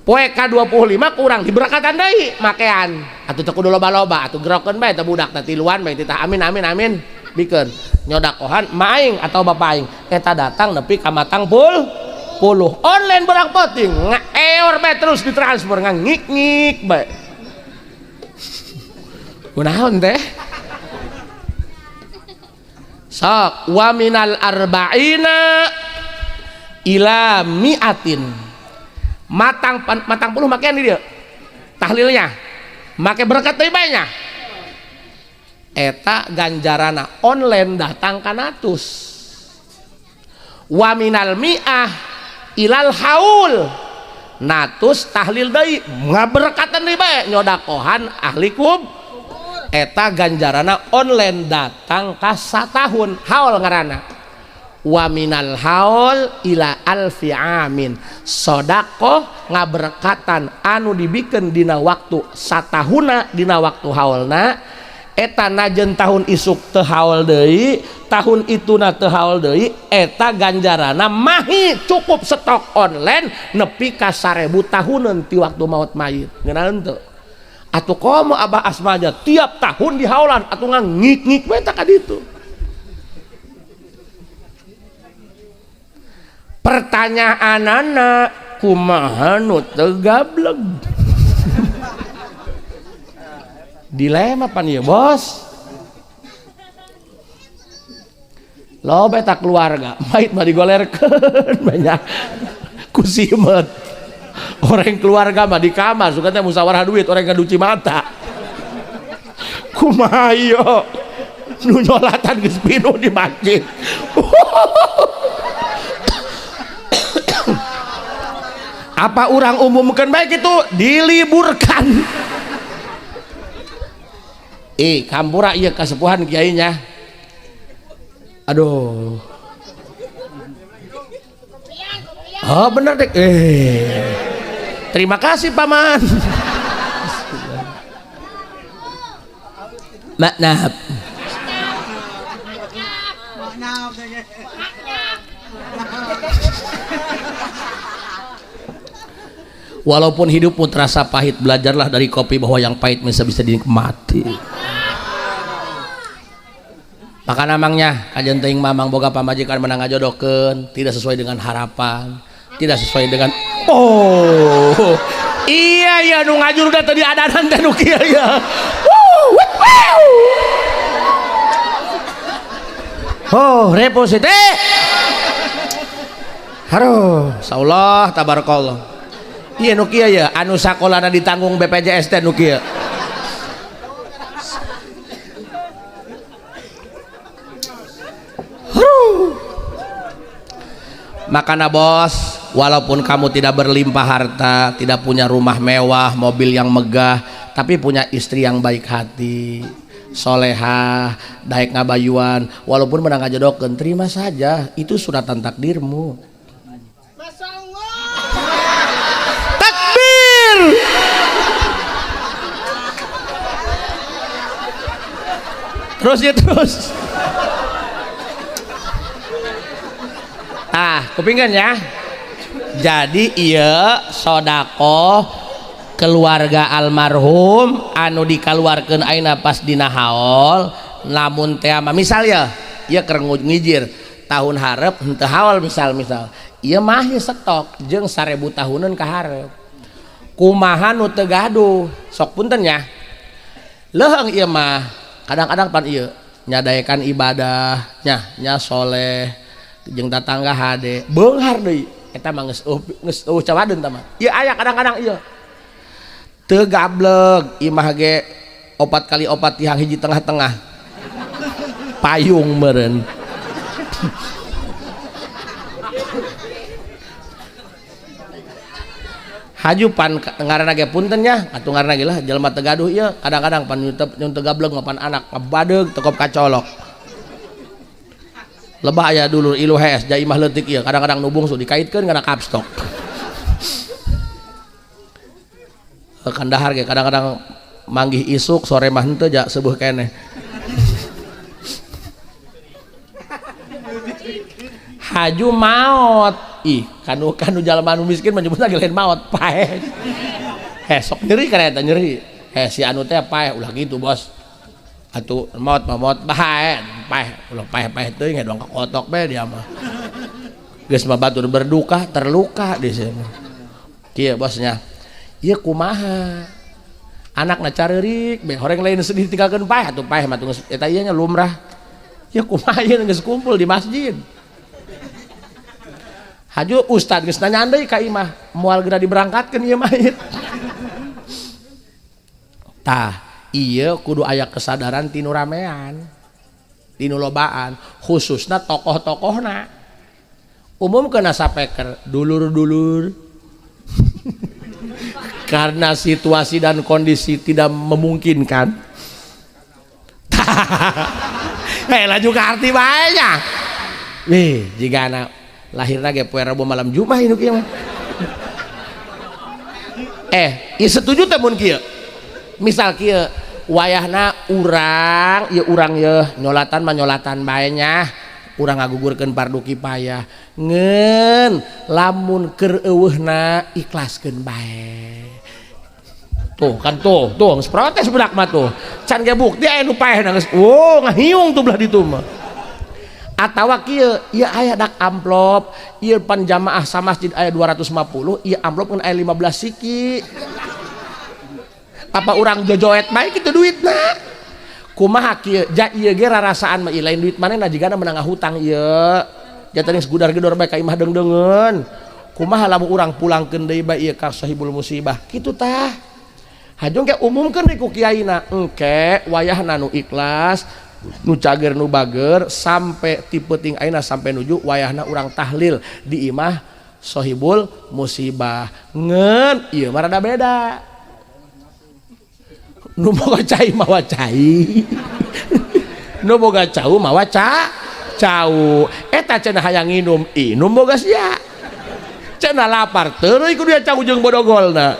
Poe ka 25 kurang diberkatan deui makean. Atuh teu kudu loba-loba, atuh gerokeun bae teh budak teh tiluan bae titah amin amin amin bikeun. Nyodakohan ma aing atau bapa aing eta datang nepi ka matang puluh. Online berang penting ngaeor bae terus ditransfer ngangik-ngik bae. Kunaon teh? Sok wa minal arba'ina ila mi'atin. Matang matang puluh makean di dieu. Tahlilnya. Make berkat deui bae nya. Eta ganjarana online datang ka natus. Wa minal mi'ah ilal haul. Natus tahlil deui ngaberkatan deui bae nyodakohan ahli kub. Eta ganjarana online datang ka satahun haul ngaranna. Wa minal haul ila alfi amin. Sodakoh ngaberkatan anu dibikeun dina waktu satahuna dina waktu haulna eta najen tahun isuk teu haul deui, tahun ituna teu haul deui, eta ganjarana mahi cukup stok online nepi ka 1000 tahuneun ti waktu maut mayit. Ngeunaan teu? Atuh komo Abah Asma aja tiap tahun di haulan atuh ngangik-ngik bae ka ditu. Pertanyaanana kumaha nu teu gableg? Dilema pan ieu bos. Loba eta keluarga mait mah digolerkeun banyak ku simet. Orang keluarga mah di kamar suka teh musyawarah duit orang ngaduci mata. Kumaha ieu nu nyolatan geus pinuh di masjid. Apa urang umumkan baik itu diliburkan. Kampura ieu kasepuhan kiainya. Aduh. Oh bener deh. Terima kasih paman. Maknab. Walaupun hidupmu terasa pahit, belajarlah dari kopi bahwa yang pahit bisa bisa dinikmati. Maka namangnya kajian teuing mamang boga pamajikan menang ngajodohkeun, tidak sesuai dengan harapan, tidak sesuai dengan oh iya iya nu ngajur udah tadi adanan teh nu kieu ya. Oh reposite. Haruh, insyaallah tabarakallah. Iya nu kieu ya, anu sakolana ditanggung BPJS teh nu kieu. Makana bos, walaupun kamu tidak berlimpah harta, tidak punya rumah mewah, mobil yang megah, tapi punya istri yang baik hati, solehah, daek ngabayuan, walaupun menang ngajodohkeun, terima saja, itu suratan takdirmu. Terus ya terus. Ah, kupingkeun ya. Jadi ieu sedekah keluarga almarhum anu dikaluarkeun ayeuna pas dina haul, lamun teh mah misal ya, ieu keur ngijir tahun hareup henteu haul misal-misal. Ieu mah stok jeung 1000 tahunan ka hareup. Kumaha nu teu gaduh? Sok punten ya. Leuheung ieu mah kadang-kadang pan ieu nyadaekan ibadah nya, nya soleh jeung tatangga hade beunghar deui eta mah geus geus cawadeun tah mah. Ieu aya kadang-kadang ieu teu gableg imah ge 4 kali 4 tihang hiji tengah-tengah payung meureun. Haju pan ngaranna ge punten nya atuh ngaranna ge lah jelema teu gaduh ieu kadang-kadang pan nyun teu gableg mah pan anak ngabadeug tekop kacolok. Lebah aya dulur ilu hees ja imah leutik ieu kadang-kadang nu bungsu dikaitkeun kana kapstok. Kandahar ge kadang-kadang manggih isuk sore mah henteu ja seueuh keneh. Haju maot ih kanu jalma nu miskin menyebut lagi lain maot paeh. Heh sok nyeri kana eta nyeri. Heh si anu teh paeh ulah gitu bos. Atuh maot mah maot bae paeh ulah paeh-paeh teuing doang kakotok bae dia mah. Geus mah batur berduka terluka di sini. Kieu bosnya. Ieu kumaha? Anakna careurik bae horeng lain sedih tinggalkeun paeh atuh paeh mah geus eta ieu nya lumrah. Ieu kumaha ieu geus kumpul di masjid. Haju ustad geus nanyaan deui ka imah, moal geura diberangkatkeun ieu mayit. Tah, ieu kudu aya kesadaran tinu ramean, tinu lobaan, khususna tokoh-tokohna. Umumkeun sapeker dulur-dulur. Karena situasi dan kondisi tidak memungkinkan. Heh, laju ka arti bae nya. Wih, jigana lahirna ge poe Rebo malam Jumat ieu kieu mah. Ieu setuju teh mun kieu. Misal kieu wayahna urang ieu urang yeuh nyolatan mah nyolatan bae nya. Urang ngagugurkeun fardu kifayah. Ngeun lamun keur eueuhna ikhlaskeun bae. Tuh kan tuh, tuh geus protes budak mah tuh. Can ge bukti aya nu paehna geus. Oh, ngahiung tuh belah ditu mah. Atawa kieu, ieu aya dak amplop, ieu pan jamaah samasjid aya 250, ieu amplop ngan aya 15 siki. Apa urang jojoet bae kitu duitna? Kumaha kieu? Ja ieu ge rarasaan mah ieu lain duit manehna jigana meunang ngahutang ieu. Ja tadi geus gudar-gedor bae ka imah deung-deungeun. Kumaha lamun urang pulangkeun deui bae ieu ka sahibul musibah? Kitu tah. Hajung ge umumkeun deui ku kiaina, engke wayahna nu ikhlas, nu cager nu bager sampai ti peuting ayeuna sampai nuju wayahna urang tahlil di imah sahibul musibah. Ngeun ieu mah rada beda. Nu boga cai mawa cai. Nu boga cau mawa cau. Eta cenah hayang nginum, inum boga sia. Cenah lapar teuing kudu cau jeung bodogolna.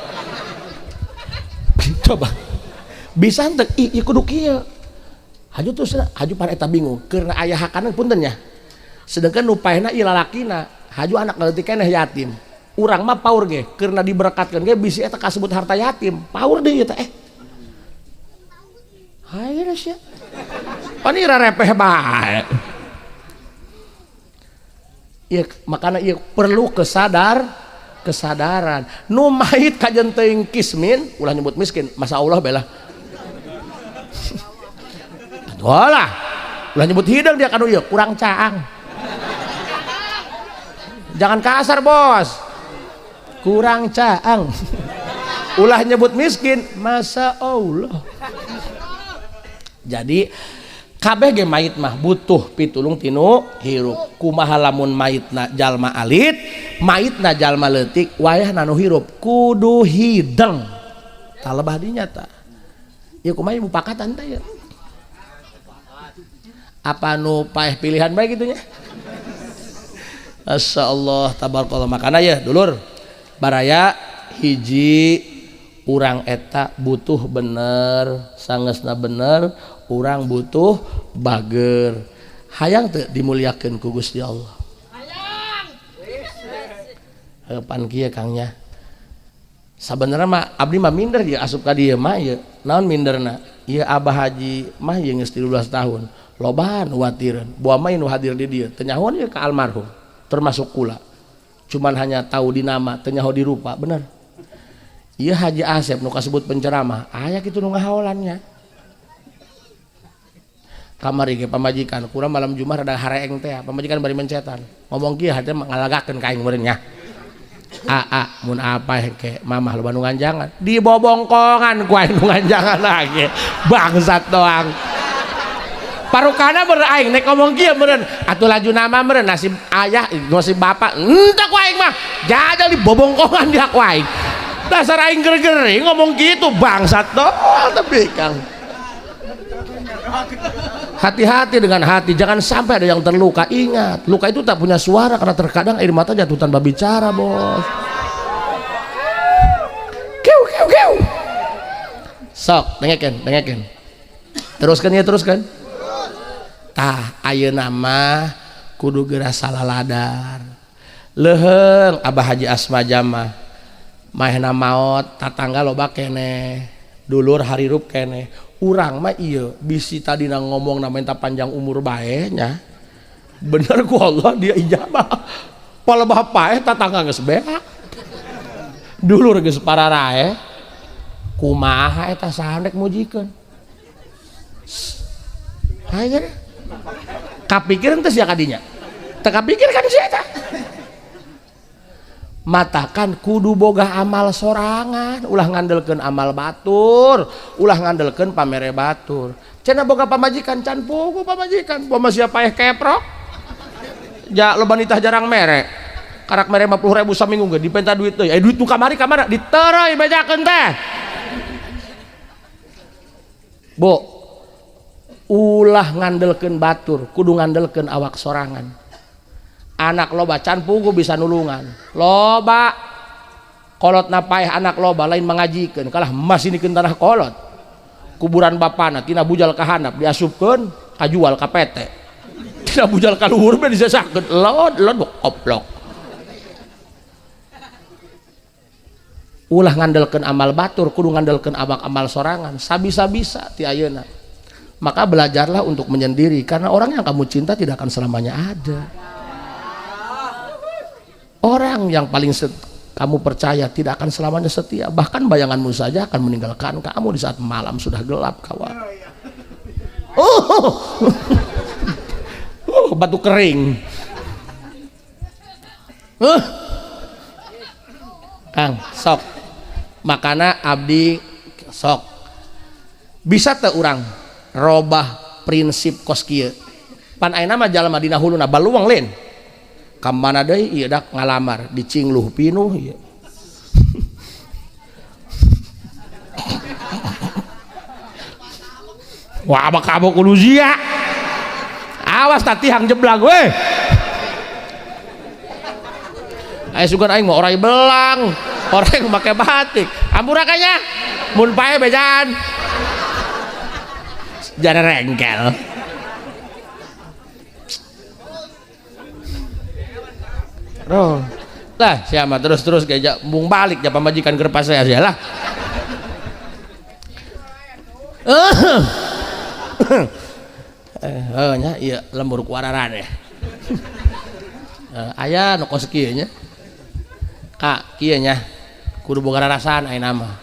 Coba bisa henteu ieu kudu kieu. Haju terus haju pan eta bingung keur aya hakana punten nya. Sedangkan nu paehna ieu lalakina, haju anak leutik keneh yatim. Urang mah paur ge keurna diberkatkeun ge bisi eta kasebut harta yatim. Paur deui eta Hayo sia. Pan ieu repeh bae. Ieu makana ieu perlu kesadaran. Nu mahit kajen teuing kismin, ulah nyebut miskin, masa Allah belah. Walah, ulah nyebut hidung dia kanu ieu kurang caang. Jangan kasar, bos. Kurang caang. Ulah nyebut miskin, masa Allah. Jadi kabeh ge mayit mah butuh pitulung tinu hirup. Kumaha lamun mayitna jalma alit, mayitna jalma leutik, wayahna nu hirup kudu hideng. Talebah dinya ta. Ieu kumaha mupakatan teh ieu? Apa nu paeh pilihan bae kitu nya? Masyaallah tabarakallah. Makana ya dulur baraya hiji urang eta butuh bener, sangesna bener, urang butuh bager. Hayang teu dimuliakeun ku Gusti Allah. Hayang. Pan kieu Kang nya. Sabenerna mah abdi mah minder ieu asup ka dieu mah ieu. Naon minderna? Ieu Abah Haji mah ieu geus 13 tahun. Loba nu watireun. Buah mah nu hadir di dieu teu nyahoan ieu ka almarhum, termasuk kula. Cuman hanya tahu di nama, teu nyaho di rupa, bener. Ieu Haji Asep nu kasebut penceramah, aya kitu nu ngahaolannya. Kamari ge pamajikan kurang malam Jumat rada hareeng teh, pamajikan bari mencetan. Ngomong kieu hate mah ngalagakeun ka aing meureun nya. Aa mun apa ke mamah loba nu nganjangan, dibobongkongan ku aing nu nganjangan lagi. Bangsat doang. Parukana meureun aing nek ngomong kieu meureun atuh laju nama meureun nasib ayah nasib bapak entah ku aing mah jajal dibobongkongan dia ku aing. Dasar aing gergeri ngomong gitu bangsat doang tapi Kang. Hati-hati dengan hati, jangan sampai ada yang terluka. Ingat, luka itu tak punya suara karena terkadang air mata jatuh tanpa bicara, bos. Kiu kiu kiu. Sok, dengekeun, dengekeun. Teruskan ya, teruskan. Tah, ayeuna mah kudu geura salaladar. Leuheung Abah Haji Asma Jama. Mahena maot, tatangga loba keneh, dulur harirup keneh. Urang mah ieu bisi tadina ngomong na minta panjang umur bae nya. Bener ku Allah dia ijabah. Palebah paeh tatangga geus beak. Dulur geus pararae. Kumaha eta saha rek mujikeun? Hayu. Kapikir teh sia kadinya. Teu kapikir kan sia eta. Matakan kudu boga amal sorangan, ulah ngandelkeun amal batur, ulah ngandelkeun pamere batur. Cenah boga pamajikan can pugu pamajikan, boga sia paeh keprok. Ja loba nitah jarang mere. Karak mere 50.000 saminggu ge dipenta duit deui. Duit nu kamari ka mana? Ditereuy bejakeun teh. Bu, ulah ngandelkeun batur, kudu ngandelkeun awak sorangan. Anak loba can pugu bisa nulungan. Loba kolot napaeh anak loba lain mangajikeun kalah masinikeun tanah kolot. Kuburan bapana tina bujal ka handap diasupkeun kajual ka PT. Tina bujal ka luhur be disesakeun lod lod koplok. Ulah ngandelkeun amal batur, kudu ngandelkeun awak amal sorangan sabisa-bisa ti ayeuna. Maka belajarlah untuk menyendiri karena orang yang kamu cinta tidak akan selamanya ada. Orang yang paling kamu percaya tidak akan selamanya setia. Bahkan bayanganmu saja akan meninggalkan kamu di saat malam sudah gelap, kawan. Oh, batu kering. Kang, sok. Makana abdi sok. Bisa teu urang robah prinsip kos kieu. Pan ayeuna mah jalma dina huluna baluang lain. Ka mana deui ieu dak ngalamar di Cingluh pinuh ieu. Wah, abak-abak kudu sia. Awas tah tihang jeblang weh. Aya sugan aing mah orai belang, orang make batik. Ampura kayaknya mun pae bejaan. Jare rengkel. Oh. Lah siapa terus-terus kayak mung balik ja pamajikan keur pasea sia lah. Nya ieu lembur ku araraneh. Aya nu kos kieu nya. Ka kieu nya kudu boga rarasaan ayeuna mah.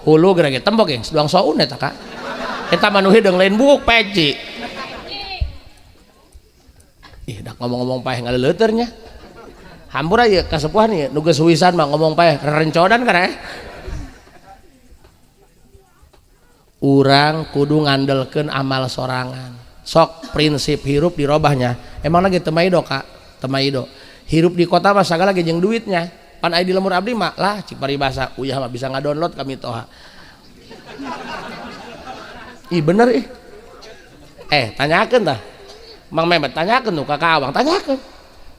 Hulu geura ge tembok geng, duang soun eta ka. Eta mah nu hideung lain buuk peci. Ih, dak ngomong-ngomong paeh ngaleuleuteur nya. Hampura ieu kasepuhan ieu nu geus huisan mah ngomong paeh rerencodan kana. Urang kudu ngandelkeun amal sorangan. Sok prinsip hirup dirobahnya. Emang lagi teu maido ka? Teu maido. Hirup di kota mah sagala ge jeung duitnya. Pan aya di lemur abdi mah lah cik paribasa uyah mah bisa ngadownload kami toha. Ih bener ih. Tanyakeun tah. Mang Mehmet tanyakeun tuh ka Kawang, tanyakeun.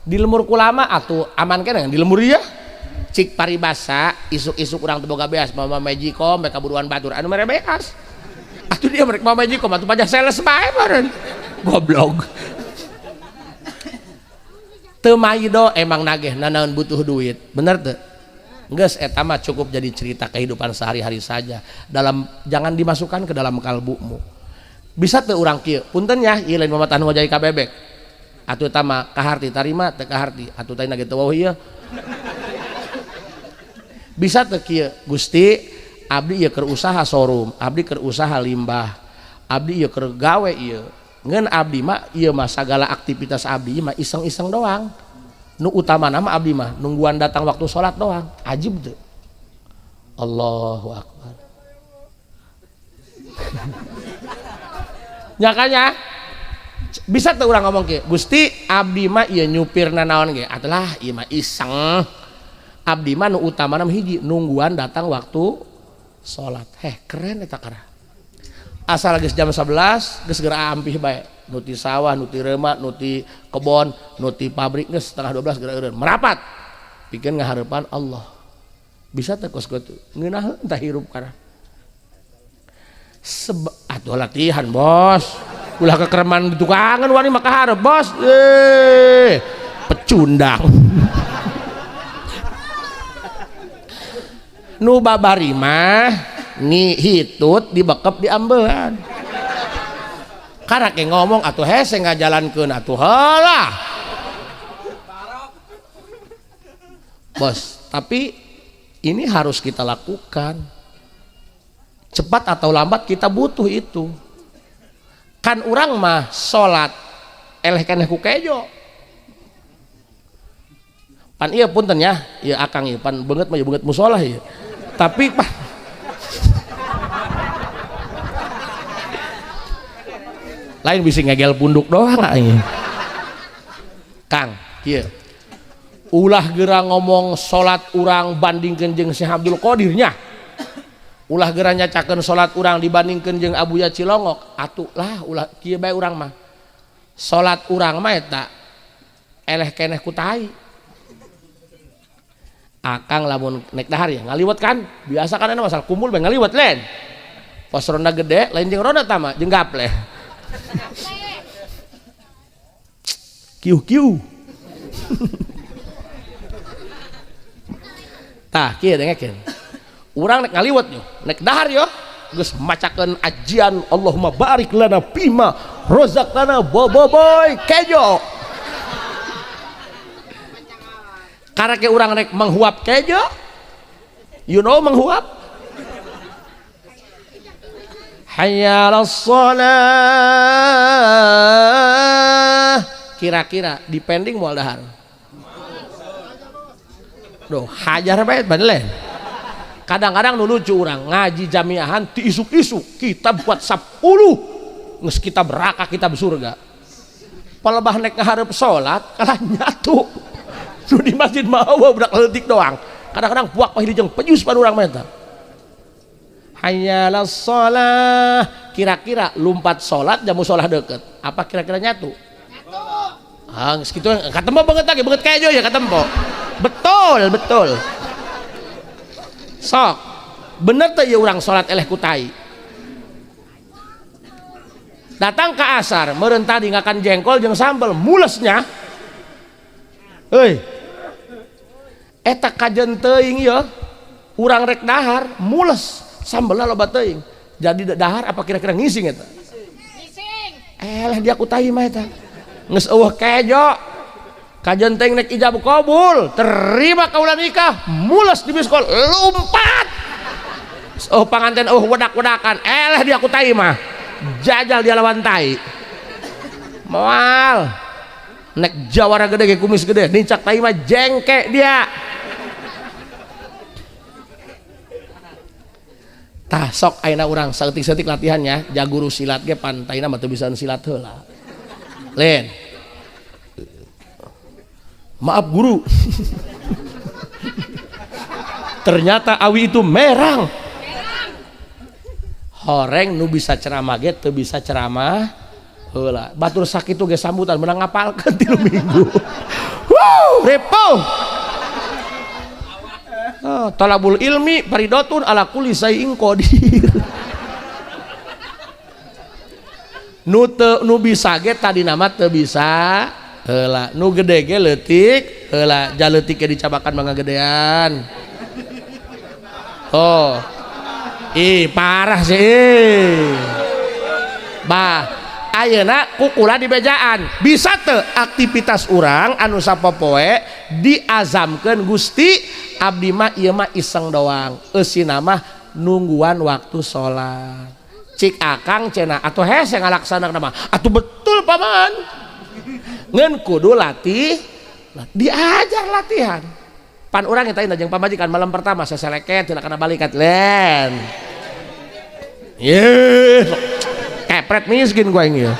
Di lemur kulama atuh aman keneh di lemur ieu. Cik paribasa isuk-isuk urang teu boga beas mama magicom mereka buruan batur anu mere beas. Atuh dia mereka mama magicom atuh pajak sales bae meureun. Goblok. Teu maido emang nageh nanaon butuh duit. Bener teu? Geus eta mah cukup jadi cerita kehidupan sehari-hari saja. Dalam jangan dimasukkan ke dalam kalbumu. Bisa teu urang kieu? Punten nya ieu lain mamatan wajah ka bebek. Atuh eta mah kaharti tarima teu kaharti. Atuh teh nage teu wauh ieu. Bisa teu kieu? Gusti, abdi ieu keur usaha showroom, abdi keur usaha limbah, abdi ieu keur gawe ieu. Ngan abdi mah ieu mah sagala aktivitas abdi mah iseng-iseng doang. Nu utamana mah abdi mah nungguan datang waktu salat doang. Ajib teu? Allahu akbar. Nyakanya bisa teu urang ngomong kieu, Gusti abdi mah ieu nyupirna naon ge? Atulah ieu mah iseng. Abdi mah nu utamana mah hiji nungguan datang waktu salat. Heh, keren eta karah. Asal geus jam 11 geus geura ampih bae. Nu ti sawah, nu ti reuma, nu ti kebon, nu ti pabrik geus 11:30 geura eureun. Merapat. Pikeun ngahareupan Allah. Bisa teh kos kitu. Ngeunaheun tah hirup karah. Atuh latihan, Bos. Ulah kekereman di tukangan wani mah kaharep, Bos. Pecundang. Nu babari mah ngihitut dibekep di ambelan. Karek ngomong atuh hese ngajalankeun atuh heula. Bos, tapi ini harus kita lakukan. Cepat atau lambat kita butuh itu. Kan urang mah salat eleh keneh ku kejo. Pan ieu punten ya, ieu akang ieu pan beungeut mah ieu beungeut musola ieu. Tapi pan lain bisa ngegel punduk doang aing. Kang, kieu. Ulah geura ngomong salat urang bandingkeun jeung Syekh Abdul Qadir nya. Ulah geura nyacakeun salat urang dibandingkeun jeung Abuya Cilongok. Atuh lah ulah kieu bae urang mah. Salat urang mah eta eleh keneh ku tai. Akang lamun nek dahar ya ngaliwet kan? Biasa kan ana masalah kumpul bae ngaliwet lain. Pos ronda gede lain jeung ronda tama jeung gapleh. Kiu kiu. Tah kieu dengekeun. Urang nek ngaliwet yo, nek dahar yo, geus macakeun ajian Allahumma barik lana fima razaqtana boboiboy kejo. Karek urang nek menghuap kejo. You know menghuap? Hayya 'alas shalah. Kira-kira dipending moal dahar. Duh, hajar bae bae. Kadang-kadang nu lucu urang ngaji jamiahan ti isuk-isuk kitab buat 10 geus kitab neraka kitab surga. Palebah nek ngahareup salat kalah nyatu. Nu di masjid mah eueuh budak leutik doang. Kadang-kadang buak pahili jeung pejus pan urang mah eta. Hayya 'alas shalah. Kira-kira lumpat salat jamu salat deket. Apa kira-kira nyatu? Nyatu. Ah, geus kitu katempo banget lagi, banget kejo ya katempo. Betul, betul. Sok, bener teh ieu urang salat eleh ku tai. Datang ke asar, meureun tadi ngakan jengkol jeung sambel, mulesnya. Euy. Eta kajen teuing ieu. Urang rek dahar, mules. Sambelna loba teuing. Jadi dahar apa kira-kira ngising eta? Ngising. Eleh dia ku tai mah eta. Geus eueuh kejo. Kajen teuing nek ijab kabul, terima kaula nikah, mules di biskol, lompat. Oh panganten eueuh wedak-wedakan, eleh dia ku tai mah. Jajal dia lawan tai. Moal. Nek jawara gede ge kumis gede, nincak tai mah jengke dia. Tah sok ayeuna urang saeutik-saeutik latihannya, jaguru silat ge pantaina mah teu bisa silat heula. Lain. Maaf guru. Ternyata awi itu merang. Horeng nu bisa ceramah ge teu bisa ceramah heula. Batur sakitu ge sambutan menang ngapalkeun 3 minggu. Wuh, repo. Oh, talabul ilmi faridotun ala kulli syai'in qadir. Nu teu nu bisa ge tadina mah teu bisa heula, nu gede ge leutik heula, ja leutik ge dicabakan mah ngagedean. Oh. Ih, parah sih. Ih. Bah, ayeuna kukula di bejaan. Bisa teu aktivitas urang anu sapopoe diazamkeun Gusti abdi mah ieu mah iseng doang. Eusina mah nungguan waktu salat. Cik akang cenah atuh hese ngalaksanakeun mah. Atuh betul paman. Ngeun kudu latih, diajar latihan. Pan urang eta jeung pamajikan malam pertama seseleket cenah kana balikat len. Ye, kepret miskin gua ini ya.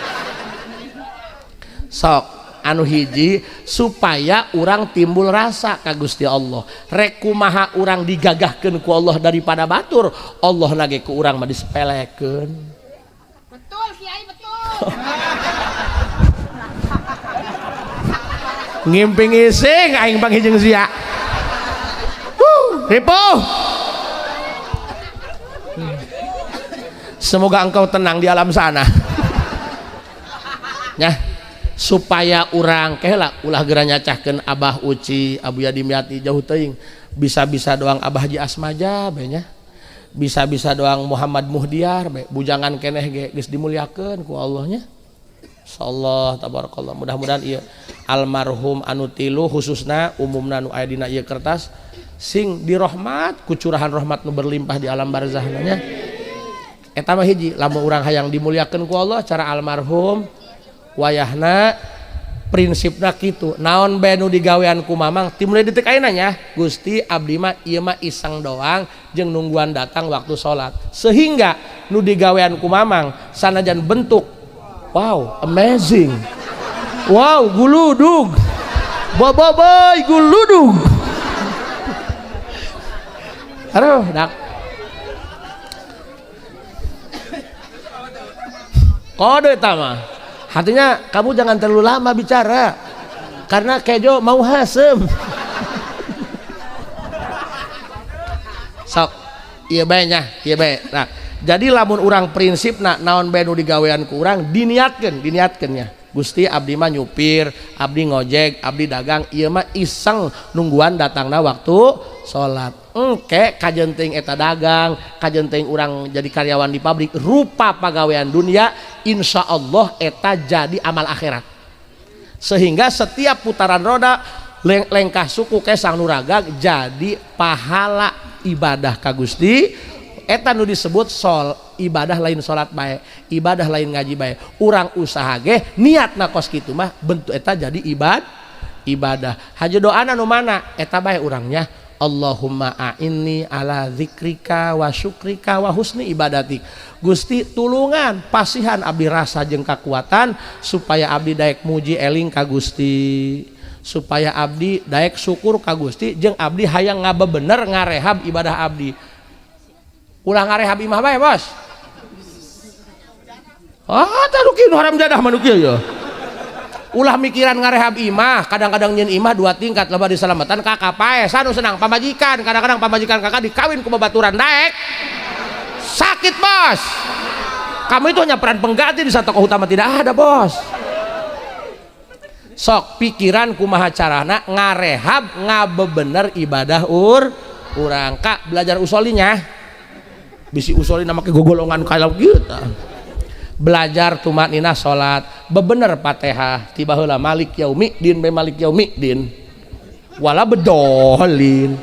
Sok anu hiji supaya urang timbul rasa ka Gusti Allah. Rek kumaha urang digagahkeun ku Allah daripada batur, Allah nage ku urang mah disepelekeun. Betul Kiai, betul. Ngimping ising aing panghijeng sia. Ripuh. Semoga engkau tenang di alam sana. Nyah, supaya urang kehela ulah geura nyacahkeun Abah Uci, Abuya Dimyati jauh teuing. Bisa-bisa doang Abah Haji Asmaja bae nya. Bisa-bisa doang Muhammad Muhdiar bae, bujangan keneh ge geus dimuliakeun ku Allah nya. Insyaallah tabarakallah. Mudah-mudahan ieu almarhum anu tilu khususna umumna nu aya dina ieu kertas sing dirahmat ku curahan rahmat nu berlimpah di alam barzahna nya. Eta mah hiji lamun urang hayang dimuliakeun ku Allah cara almarhum wayahna prinsipna kitu naon bae nu digawean ku mamang timulai detik ayeuna nya Gusti abdi mah ieu mah iseng doang jeung nungguan datang waktu salat sehingga nu digawean ku mamang sanajan bentuk wow amazing wow guludug boboboy guludug aduh dak kode tama hatinya kamu jangan terlalu lama bicara karena kejo mau hasem sok iya bae nya iya bae. Nah jadi lamun urang prinsipna naon bae nu digawean ku urang diniatkeun diniatkeun nya Gusti abdi mah nyupir abdi ngojek abdi dagang ieu mah iseng nungguan datangna waktu salat engke kajenting eta dagang kajenting urang jadi karyawan di pabrik rupa pagawean dunia insya Allah eta jadi amal akhirat sehingga setiap putaran roda lengkah suku kesang nuragag jadi pahala ibadah ka Gusti eta nu disebut sol ibadah lain salat bae ibadah lain ngaji bae urang usaha ge niatna kos kitu mah bentuk eta jadi ibadah haja doana nu mana eta bae urangnya Allahumma a'inni ala zikrika wa syukrika wa husni ibadatik Gusti tulungan pasihan abdi rasa jeung kakuatan supaya abdi daek muji eling ka Gusti supaya abdi daek syukur ka Gusti jeung abdi hayang ngabebener ngarehab ibadah abdi ulah ngarehab imah bae bos ah tah nu haram jadah mah nu kieu ya ulah mikiran ngarehab imah kadang-kadang nyeun imah dua tingkat loba diselamatan kakak pae sanu senang pamajikan kadang-kadang pamajikan kakak dikawin ku babaturan daek sakit bos kamu itu hanya peran pengganti di satu tokoh utama tidak ada bos sok pikiran kumaha carana ngarehab ngabebener ibadah urang kak belajar usolinya bisi usoli nama ke gogolongan kalau gitu belajar tumakninah salat bebener Fatihah tiba heula malik yaumidin be malik yaumidin wala bedolin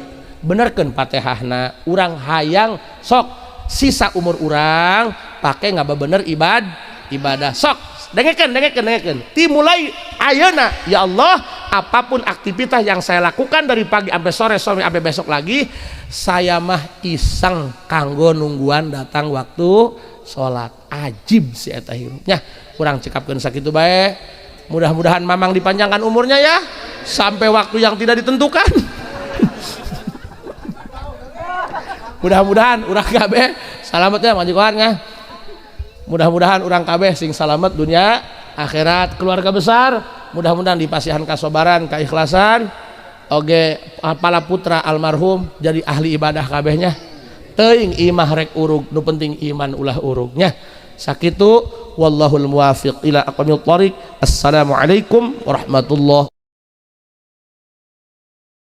benerkeun Fatihahna urang hayang sok sisa umur urang pake ngabebener ibadah sok dengekeun dengekeun dengekeun timulai ayeuna ya Allah apapun aktivitas yang saya lakukan dari pagi sampai sore sore sampai besok lagi saya mah iseng kanggo nungguan datang waktu salat ajib si eta hirupnya kurang cekapkeun sakitu bae mudah-mudahan mamang dipanjangkan umurnya ya sampai waktu yang tidak ditentukan. Mudah-mudahan urang kabeh salamet ya majikannya mudah-mudahan urang kabeh sing salamet dunia akhirat keluarga besar mudah-mudahan dipasihan kasobaran keikhlasan Oge pala putra almarhum jadi ahli ibadah kabehnya. Teuing imah rek urug, nu penting iman ulah urugnya. Sakitu, wallahul muwafiq ila aqwamit thoriq. Assalamualaikum warahmatullahi.